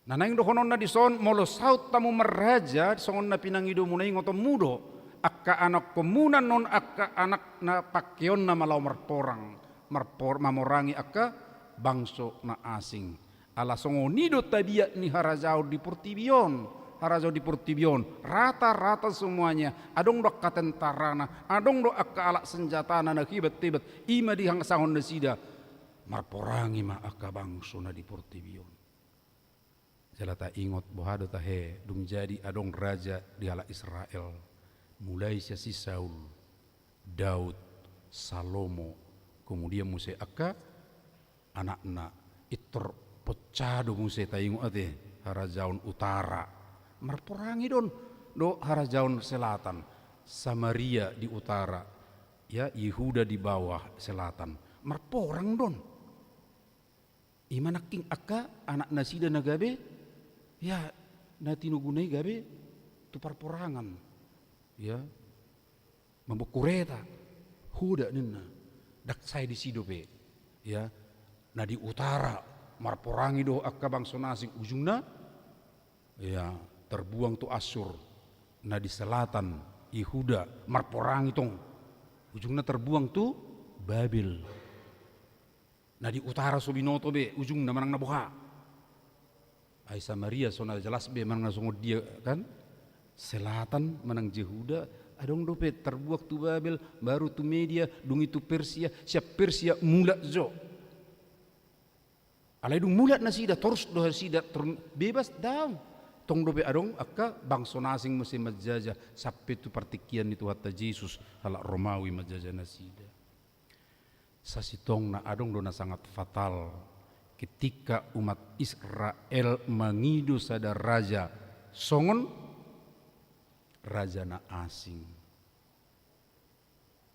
Na naeng dohononna dison, molo saut hamu marraja, songon na pinangidomuna i, ingotonmu do angka anakkonmuna annon angka anak na pangkeonna ma laho marporang, marpor-, mamorangi angka bangso na asing. Ala songon i do tabiat ni harajaon di portibi on, harajaon di portibi on, rata-rata semuanya, adong do angka tentarana, adong do angka alat senjatana na hebat-hebat, i ma dihangsahon nasida, marporangi ma angka bangso na di portibi on. Jala taingot boha do tahe dung jadi adong raja di halak Israel, mulai sian si Saul, Daud, Salomo, kemudian muse angka anakna, intor poncah do muse taingot ate, harajaon utara. Marporangi do on dohot harajaon selatan, Samaria di utara, ya, Yehuda di bawah selatan. Marporang do on. I ma nangkin angka anak nasida na gabe, ya, na tinoguna i gabe tu parporangan. Ya, mamboan kureta, hoda ninna, ndang sae disi dope. Ya, na di utara marporangi do angka bangso na asing, ujungna, ya, terbuang tu Assur. Na di selatan, Yehuda, marporangi tong, ujungna terbuang tu Babel. Na di utara so binoto be ujungna manang na boha. Ai Samaria so na jelas be manang na songon dia, kan? Selatan manang Jehuda, adong dope terbuang tu Babel, baru tu Media, dung i tu Persia, sian Persia mulak jo. Alai dung mulak nasida, torus do nasida, tor-, bebas? Daong. Tong dope adong angka bangso na asing muse manjajah sampe tu partingkian ni Tuhanta Jesus halak Romawi manjajah nasida. Sasintongna adong do na sangat fatal ketika umat Israel mangido sada raja songon raja na asing.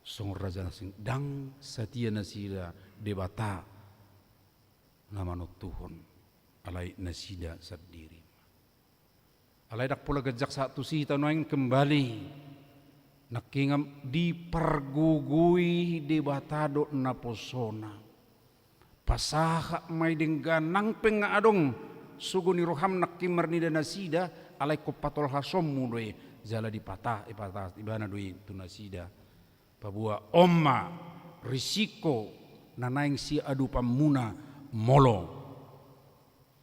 Songon raja na asing, ndang satia nasida Debata na manontuhon, alai nasida sandiri. Alai ndang pola ganjang sahat tusi hita nuaeng kembali. Nangkingan dipargogoi Debata dohot naposona. Pasahat ma i denggan nang pe nga adong sogo ni roham nangkin marnida nasida, alai ingkon patolhasonmu do i, jala dipatah, ipatah ibana do i tu nasida. Paboa on ma risiko na naeng siadopanmuna molo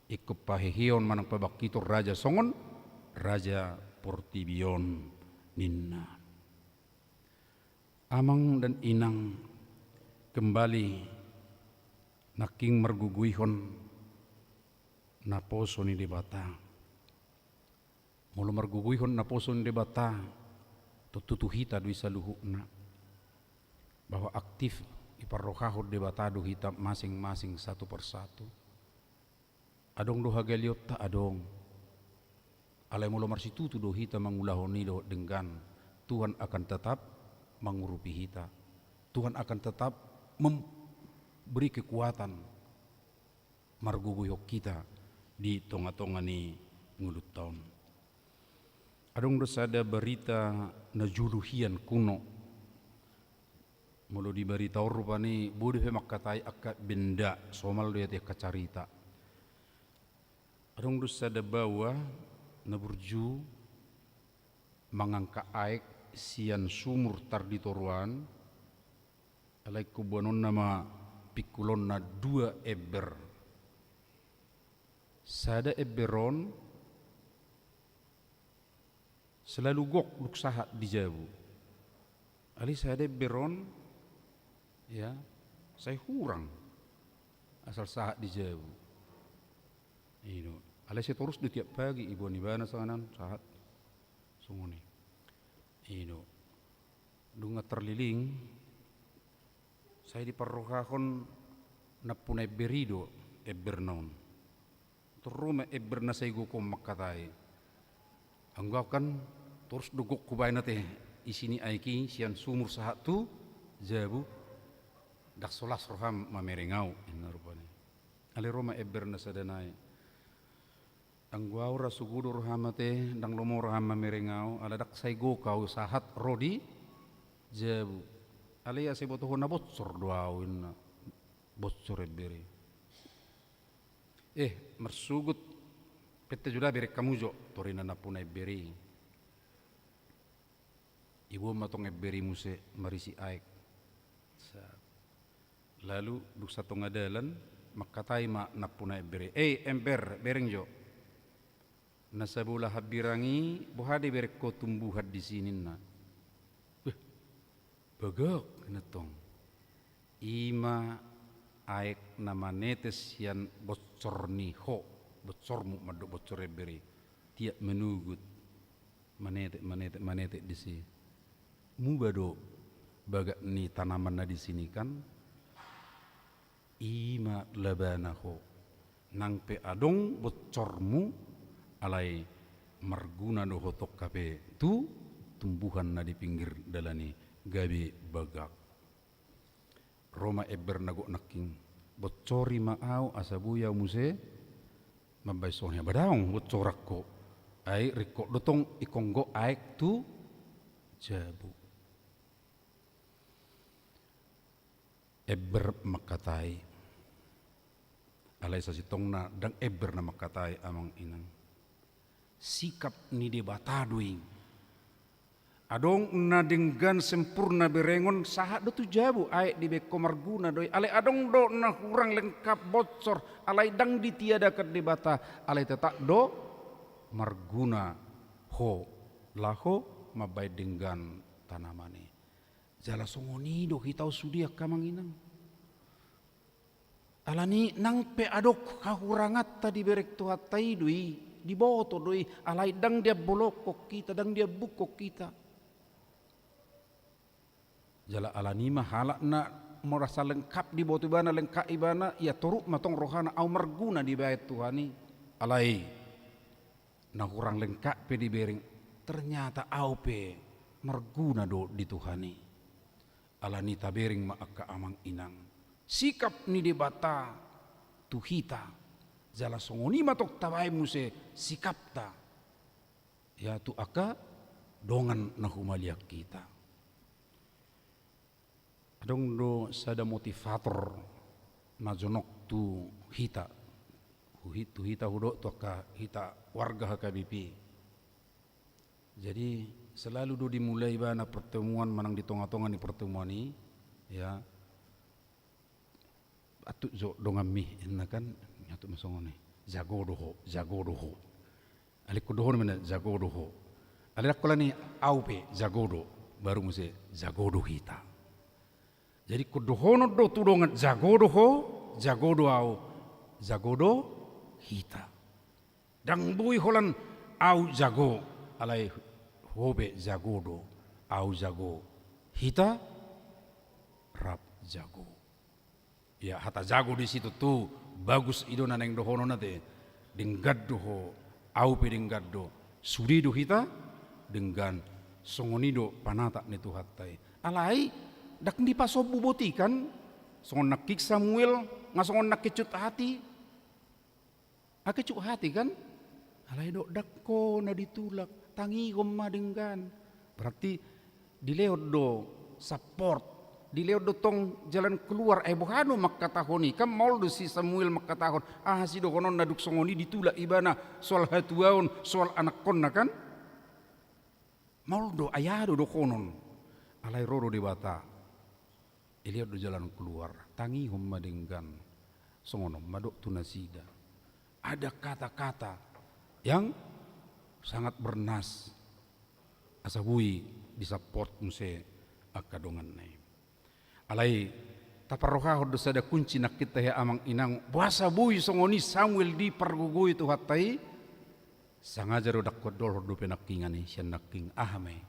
ingkon paheheon manang pabangkiton raja songon raja portibi on ninna. Amang dan inang, kembali nangkin margogoihon naposo ni Debata. Molo margogoihon naposo ni Debata, tontu tu hita do i saluhutna. Bahwa aktif diparrohahon Debata do hita masing-masing satu persatu. Adong do hagalionta, adong. Alai molo marsitutu do hita mangulahon i dohot denggan, Tuhan akan tetap mangurupi hita. Tuhan akan tetap memberi kekuatan margogoihon hita di tonga-tonga ni ngolunta on. Adong do sada barita na jolo hian kuno. Molo di barita on rupani boi dope mangkatai angka benda, somal do i ate angka carita. Adong do sada baoa na burju mangangkat aek sian sumur tar di toruan, alai ingkon boanonna ma pingkulonna dua ember. Sada ember on selalu gok dung sahat di jabu. Alai sada ember on, ya, sai hurang asal sahat di jabu. I do. Alai sai torus do tiap pagi, iboan ibana songon an sahat. Songon i. I do. Dung tarliling, sai diparrohahon nampuna ember i do emberna on. Tor ro ma ember na sai gok on mangkatai. Anggo au kan torus do gok hubaen ate isi ni aek i sian sumur sahat tu jabu, ndang so las roham mamereng au, ninna rupani. Alai ro ma ember na sada nai. Anggo au ra sogo do roham ate, ndang lomo roham mamereng au, ala ndang sai gok au sahat ro di jabu. Alai asa ibotohon na bocor do au, ninna. Bocor ember i. Eh, marsogot, penta jolo bereng hamu jo, torina nampuna ember i. Iboan ma tong ember i muse marisi aek. Sa-, lalu dung satonga dalan, Mangkatai ma nampuna ember i, "Eh, ember, bereng jo. Na sabola hambirang i, boha dibereng ho tumbuhan disi?" ninna. "Beh, bagak," ninna tong. "I ma aek na manetes sian bonsor ni ho, bonsormu mandok bonsor ember i. Tiap manogot, manetek, manetek, manetek disi. Muba do bagak ni tanaman na disi i kan? I ma labana ho. Nang pe adong bonsormu, alai marguna do ho tong hape tu tumbuhan na di pinggir dalan i, gabe bagak." Ro ma ember na gok nangkin. "Bonsori ma ahu asa boi ahu muse mambahen songon i." "Ba daong bonsoran ho. Ai ringkot do tong ingkon gok aek tu jabu." Ember mangkatai. Alai sasintongna ndang ember na mangkatai, amang inang. Sikap ni Debata do i. Adong na denggan sempurna berengon, sahat do tu jabu aek dibahen ho, marguna do i. Alai adong do na hurang lengkap, bonsor, alai ndang ditiadakan Debata, alai tetap do marguna ho laho mambahen denggan tanaman i. Jala songon i do hita on sude, angka amang inang. Alani nang pe adong hahuranganta dibereng Tuhanta i do i, diboto do i, alai ndang diambolongkon hita, ndang diambukkon hita. Jala alani ma halak na merasa lengkap diboto ibana, lengkap ibana, ia torop ma tong rohana, "Ahu marguna dibahen Tuhan i." Alai na hurang lengkap pe dibereng, ternyata ahu pe marguna do di Tuhan i. Alani tabereng ma, angka amang inang, sikap ni Debata tu hita, jala songon i ma tong tabahen muse sikapta, ia tu angka dongan na humaliang hita. Adong do sada motivator na jonok tu hita, hu-, tu hita hudok, tu angka hita warga H K B P. Jadi, selalu do dimulai ibana pertemuan manang di tonga-tonga ni pertemuan i, ya. "Antut jo donganmi," ninna kan, antut ma songon i. "Jago do ho, jago do ho." Alai ingkon dohonon ma ninna, "Jago do ho." Alai ndang holan i, "Ahu pe jago do." Baru muse, "Jago do hita." Jadi ingkon dohonon do tu dongan, "Jago do ho, jago do ahu, jago do hita." Ndang boi holan, "Ahu jago," alai ho pe jago do, "Ahu jago, hita rap jago." Ia, hata jago disi tontu bagus i do na naeng dohonon ate. Denggan do ho, ahu pe denggan do, sude do hita denggan. Songon i do panatap ni Tuhanta i. Alai ndang dipasombu boti kan, songon nangkin Samuel, nga songon nangkin kecut hati. Kecut hati kan? Alai didok, "Ndang ho na ditulak, tangihon ma denggan." Berarti dilehon do support, dilehon do tong jalan keluar. Ai boha do mangkatahon i kan? Maol do si Samuel mangkatahon, "Aha sidohononna dung songon i ditulak ibana soal hatuaon, soal anakkonna kan?" Maol do, ai aha do dohonon? Alai ro do Debata. Dilehon do jalan keluar, tangihon ma denggan. Songon on ma didok tu nasida. Ada kata-kata yang sangat bernas, asa boi disupport muse angka donganna i. Alai taparrohahon do sada kunci nangkin tahe, amang inang, boasa boi songon i Samuel dipargogoi Tuhanta i. Sangaja do ndang huandolhon dope nangkiningan i sian nangkin. Aha ma i?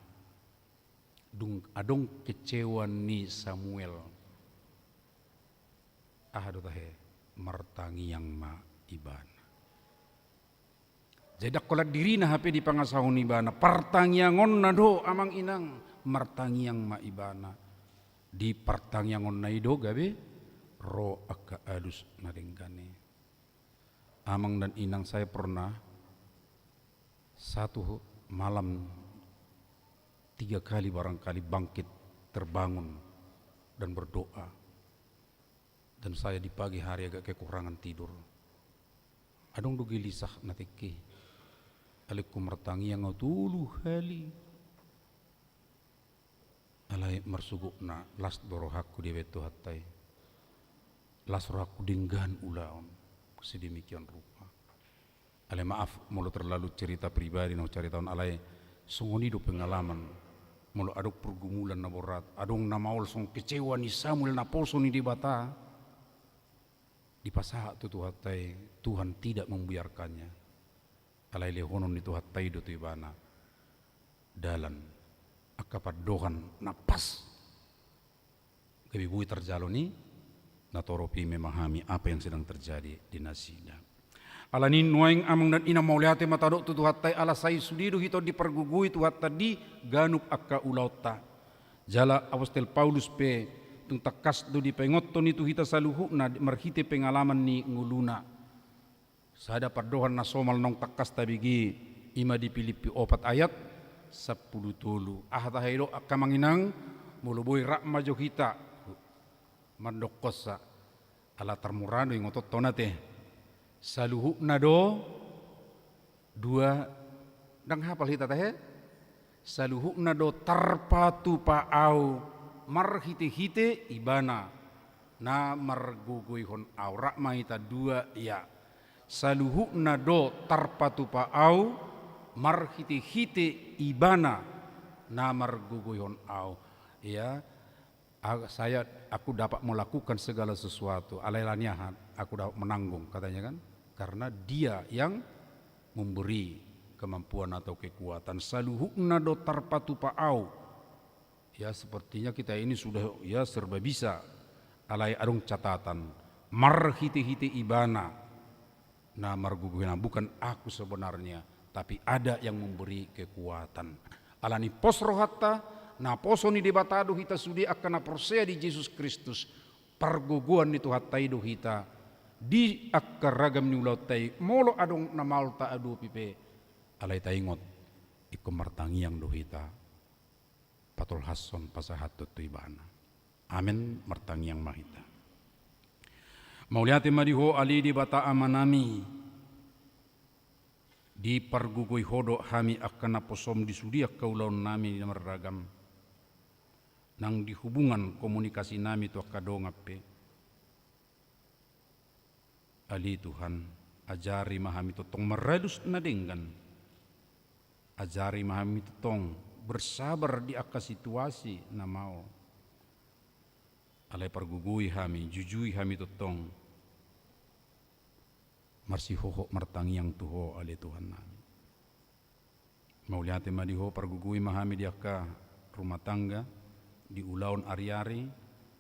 Dung adong kecewa ni Samuel, aha do tahe? Martangiang ma ibana. Jadi ndang holan dirina hape dipangasahon ibana, partangiangonna do, amang inang, martangiang ma ibana. Di partangiangonna i do gabe ro angka alus na denggan i. Amang dan inang, saya pernah satu malam tiga kali barangkali bangkit, terbangun dan berdoa. Dan saya di pagi hari agak kekurangan tidur. Adong do gelisah na tingki. Alai ingkon martangiang ahu tolu hali. Alai marsugutna las do rohangku dibahen Tuhanta i. las rohangku denggan ulaon. Sedemikian rupa. Alai maaf, molo terlalu cerita pribadi na hucaritahon, alai songon i do pengalaman. Molo adong pergumulan na borat, adong na maol songon kecewa ni Samuel naposo ni Debata, dipasahat tu Tuhanta i, Tuhan tidak membiarkannya. Alai lehonon ni Tuhanta i do tu ibana dalan, angka pandohan na pas. Gabe boi tarjalo ni natorop i memahami apa yang sedang terjadi di nasida. Alani nuaeng amang dan inang, mauliate ma tadok tu Tuhanta i, ala sai sude do hita on dipargogoi Tuhanta di ganup angka ulaonta. Jala apostel Paulus pe tung tangkas do dipaingothon i tu hita saluhutna marhite pengalaman ni ngoluna. Sada pandohan na somal naung tangkas tabege, i ma di Pilippi opat ayat sampulu tolu. Aha tahe do angka amang inang, molo boi rap ma jo hita mandokhonsa. Ala tarmura do ingotonta on ate. Saluhutna do dua, ndang hapal hita tahe? Saluhutna do tarpatupa ahu marhitehite Ibana na margogoihon ahu. Rap ma hita dua, ya. Saluhutna do tarpatupa ahu marhitehite Ibana na margogoihon ahu. Ya. A-, saya, aku dapat melakukan segala sesuatu. Alai ala ni aha, aku dapat menanggung, katanya kan. Karena Dia yang memberi kemampuan atau kekuatan. Saluhutna do tarpatupa ahu. Ya, sepertinya kita ini sudah, ya, serba bisa. Alai adong catatan. Marhitehite Ibana na margogoihon ahu, bukan aku sebenarnya, tapi ada yang memberi kekuatan. Alani pos rohanta, naposo ni Debata do hita sude angka na porsea di Jesus Kristus. Pargogoan ni Tuhanta i do hita di angka ragam ni ulaonta i, molo adong na maol taadopi pe. Alai taingot, ingkon martangiang do hita patolhashon, pasahathon tu Ibana. Amen. Martangiang ma hita. Mauliate ma di Ho ale Debata Amanami, dipargogoi Ho do hami angka naposoM di sude angka ulaonnami na marragam, nang di hubungan komunikasinami tu angka dongan pe. Ale Tuhan, ajari ma hami tongtong maralus na denggan. Ajari ma hami tongtong bersabar di angka situasi na maol. Alai pargogoi hami, jujui hami tongtong marsihohot martangiang tu Ho, ale Tuhannami. Mauliate ma di Ho, pargogoi ma hami di angka rumah tangga, di ulaon ari-ari,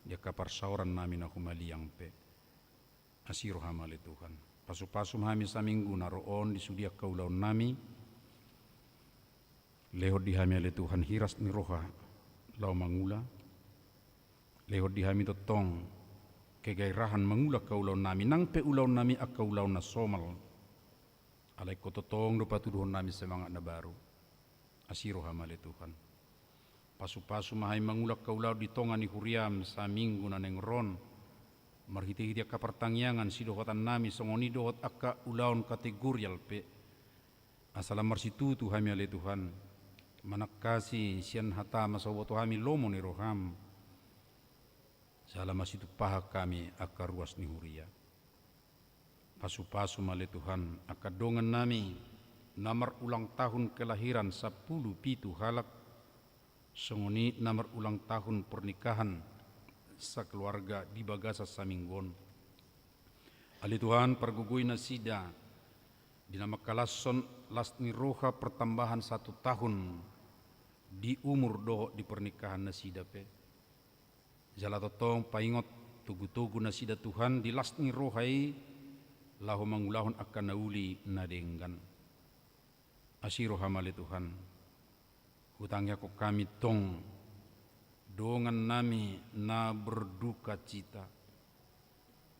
di angka parsaorannami na humaliang pe. Asi rohaM ale Tuhan. Pasu-pasu ma hami saminggu na ro on di sude angka ulaonnami. Lehon di hami ale Tuhan hiras ni roha laho mangula. Lehon di hami tongtong kegairahan mangula angka ulaonnami, nang pe ulaonnami angka ulaon na somal. Alai Ho tongtong do patuduhonnami semangat na baru. Asi rohaM ale Tuhan. Pasu-pasu ma hami mangula angka ulaon di tonga ni huriaM saminggu na naeng ro on. Marhite-hite angka partangiangan sidohotannami songon i dohot angka ulaon kategorial pe. Asa lam marsitutu hami ale Tuhan. Manangkasi sian hataM asa huboto hami lomo ni rohaM. Jala masitumpahan hami angka ruas ni huria. Pasu-pasu ma ale Tuhan, angka dongannami na marulang tahun kelahiran sampulu pitu halak, songon i na marulang tahun pernikahan sakeluarga di bagasan saminggu on. Ale Tuhan, pargogoi nasida di na mangkalashon las ni roha pertambahan satu tahun di umur dohot di pernikahan nasida pe. Jala tongtong paingot togu-togu nasida Tuhan di las ni roha i laho mangulahon angka na uli na denggan. Asi rohaM ale Tuhan. Hutangiangkon hami tong dongannami na berduka cita,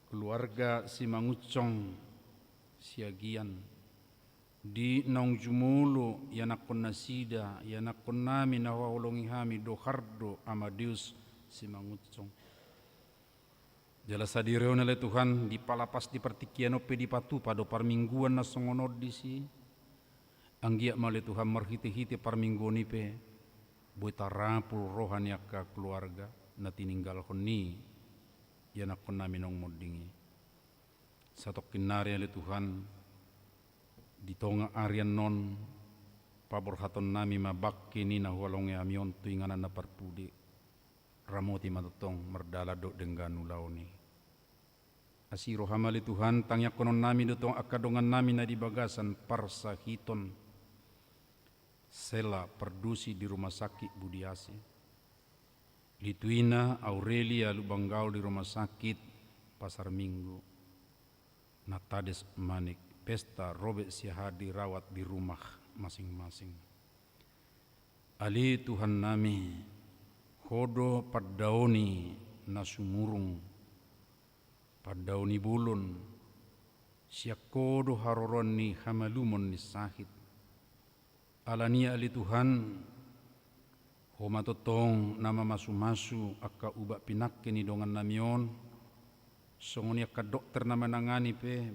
keluarga Simangunsong Siagian, di naung jumolo ianakhon nasida, ianakhonnami na huhaholongi hami, Dohardo Amadeus Simangunsong. Jala sadiri on ale Tuhan, dipalapas di partingkian on pe dipatupa do parmingguan na songon on disi. Anggiat ma ale Tuhan marhite-hite parmingguan i pe boi tarapul roha ni angka keluarga na tininggalhon ni ianakkon nami naung monding i. Satongkin nari ale Tuhan, di tonga ari annon, paborhaton nami ma bangke ni na huhalongehon hami on tu inganan na parpudi, ramoti ma tongtong mardalan dohot denggan ulaon i. Asi roham ale Tuhan, tangiangkonon nami do tong angka dongan nami na di bagasan parsahiton, sela pardosi di rumah sakit Budiasi. Lituina Aurelia Lumban Gaol di rumah sakit Pasar Minggu. Natades Manik Pesta Robert Siahaan dirawat di rumah masing-masing. Ale Tuhan nami, Ho do pandaoni na sumurung, pandaoni bolon, sian Ho do haroroan ni hamalumon ni sahit. Alani i ale Tuhan, Ho ma tongtong na mamasu-masu angka ubat pinangke ni dongan nami on, songon i angka dokter na manangani pe,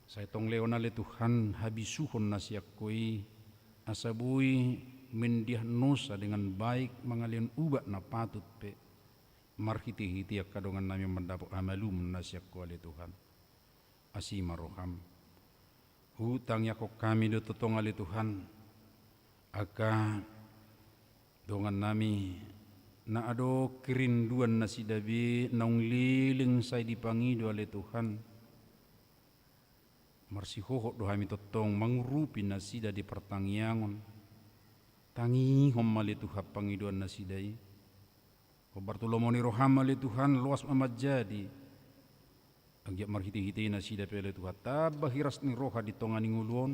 sai tong lehon ale Tuhan habisuhon na sian Ho i, asa boi mendiagnosa dengan baik, mangalehon ubat na patut pe, marhite-hite angka dongan nami on mandapot hamalumon na sian Ho ale Tuhan. Asi ma roham. Hutangiangkon hami do tongtong ale Tuhan, angka dongan nami na adong kerinduan nasida be naung leleng sai dipangido ale Tuhan. Marsihohot do hami tongtong mangurupi nasida di partangiangon. Tangihon ma ale Tuhan pangidoan nasida i. Hombar tu lomo ni roham ale Tuhan, loas ma manjadi. Anggiat marhite-hite nasida pe ale Tuhan, tamba hiras ni roha di tonga ni ngolu on,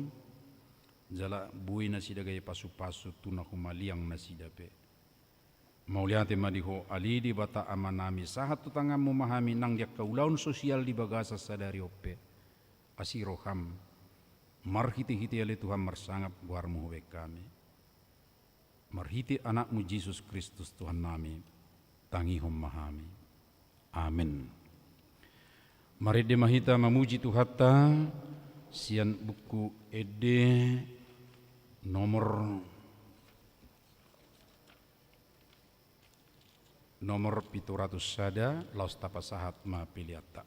jala boi nasida gabe pasu-pasu tu na humaliang nasida pe. Mauliate ma di Ho ale Debata Amanami, sahat tu tanganmu ma hami nang di angka ulaon sosial di bagasan sadari on pe. Asi roham, marhite-hite ale Tuhan marsangap goarmu hubahen hami. Marhite Anakmu Jesus Kristus Tuhan nami, tangihon ma hami. Amen. Marende ma hita mamuji Tuhanta sian buku Ende nomor, nomor pitu ratus sada, laos tapasahat ma peleanta.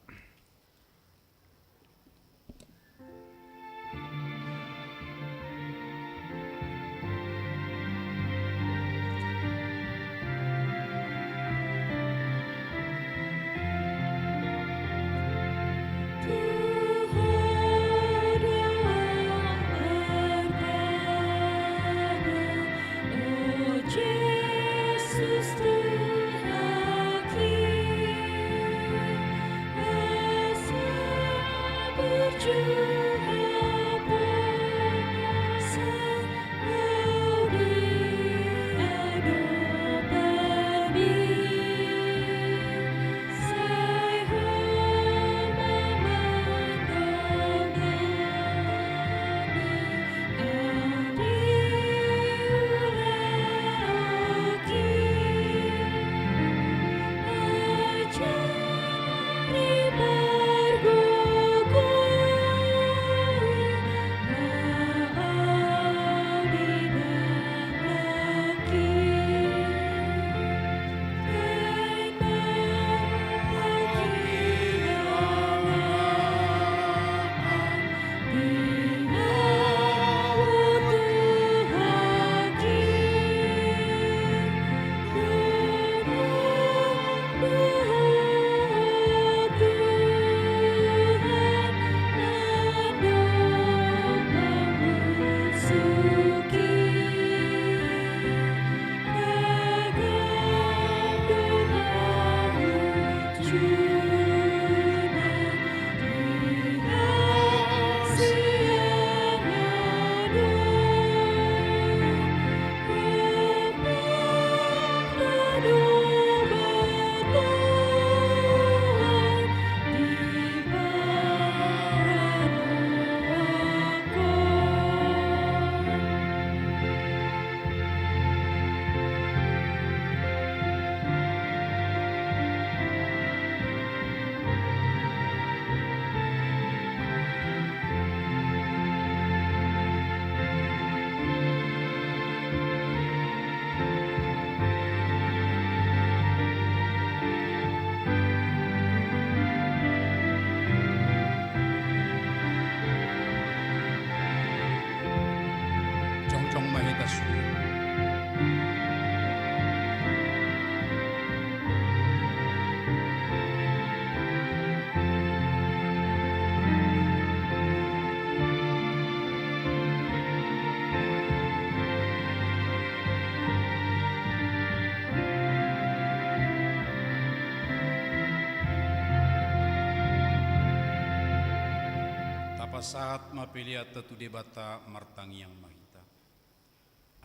Tapasahat ma peleanta tu Debata, martangiang ma hita.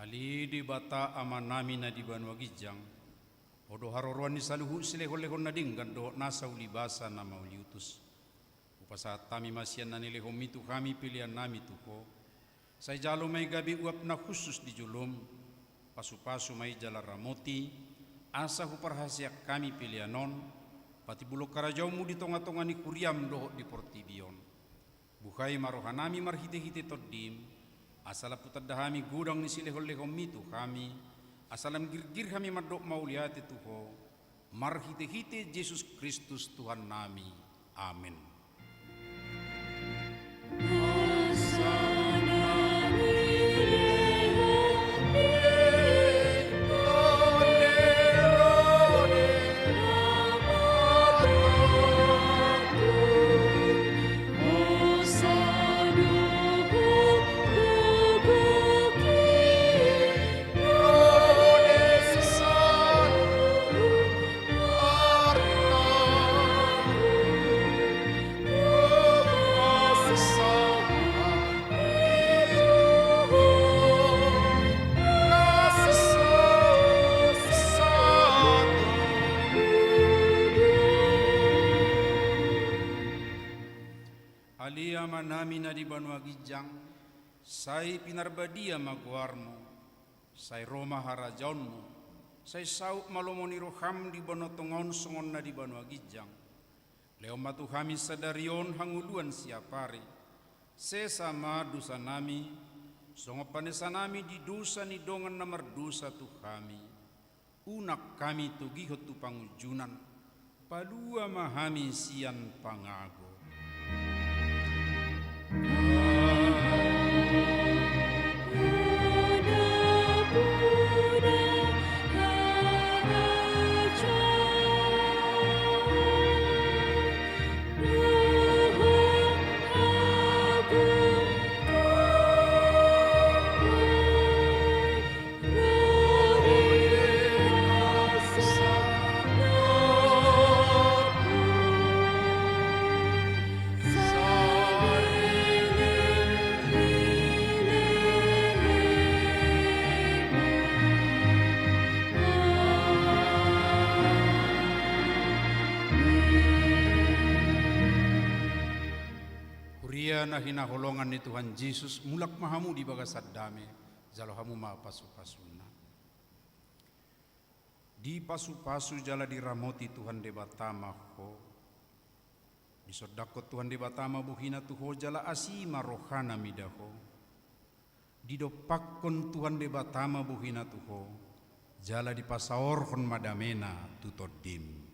Ale Debata Amanami na di banua ginjang, Ho do haroroan ni saluhut silehonlehon na denggan dohot nasa ulibasa na mauliutus. Hupasahat hami ma sian na nilehonMi tu hami peleannami tu Ho. Sai jalo ma i gabe uap na hushus di joloM. Pasupasu ma i jala ramoti, asa huparhaseang hami pelean on, patimbulhon harajaonMu di tongatonga ni huriaM dohot di portibi on. Buhai ma rohanami marhitehite TondiM, asa lam hutanda hami godang ni silehonlehonMi tu hami, asa lam girgir hami mandok mauliate tu Ho, marhitehite Jesus Kristus Tuhannami. Amen. Ale Amanami na di banua ginjang, sai pinarbadia ma goarMu, sai ro ma harajaonMu, sai saut ma lomo ni rohaM di banua tonga on songon na di banua ginjang. Lehon ma tu hami sadari on hangoluan siapari. Sesa ma dosanami, songon panesanami di dosa ni dongan na mardosa tu hami. Unang hami togihon tu pangunjunan, palua ma hami sian pangago. Huria na hinaholongan ni Tuhan Jesus, mulak ma hamu di bagasan dame, jalo hamu ma pasupasuna. Dipasupasu jala diramoti Tuhan Debata ma ho. Disondangkon Tuhan Debata ma bohina tu ho jala asi ma rohana mida ho. Didompakkon Tuhan Debata ma bohina tu ho, jala dipasaorhon ma damena tu tondim.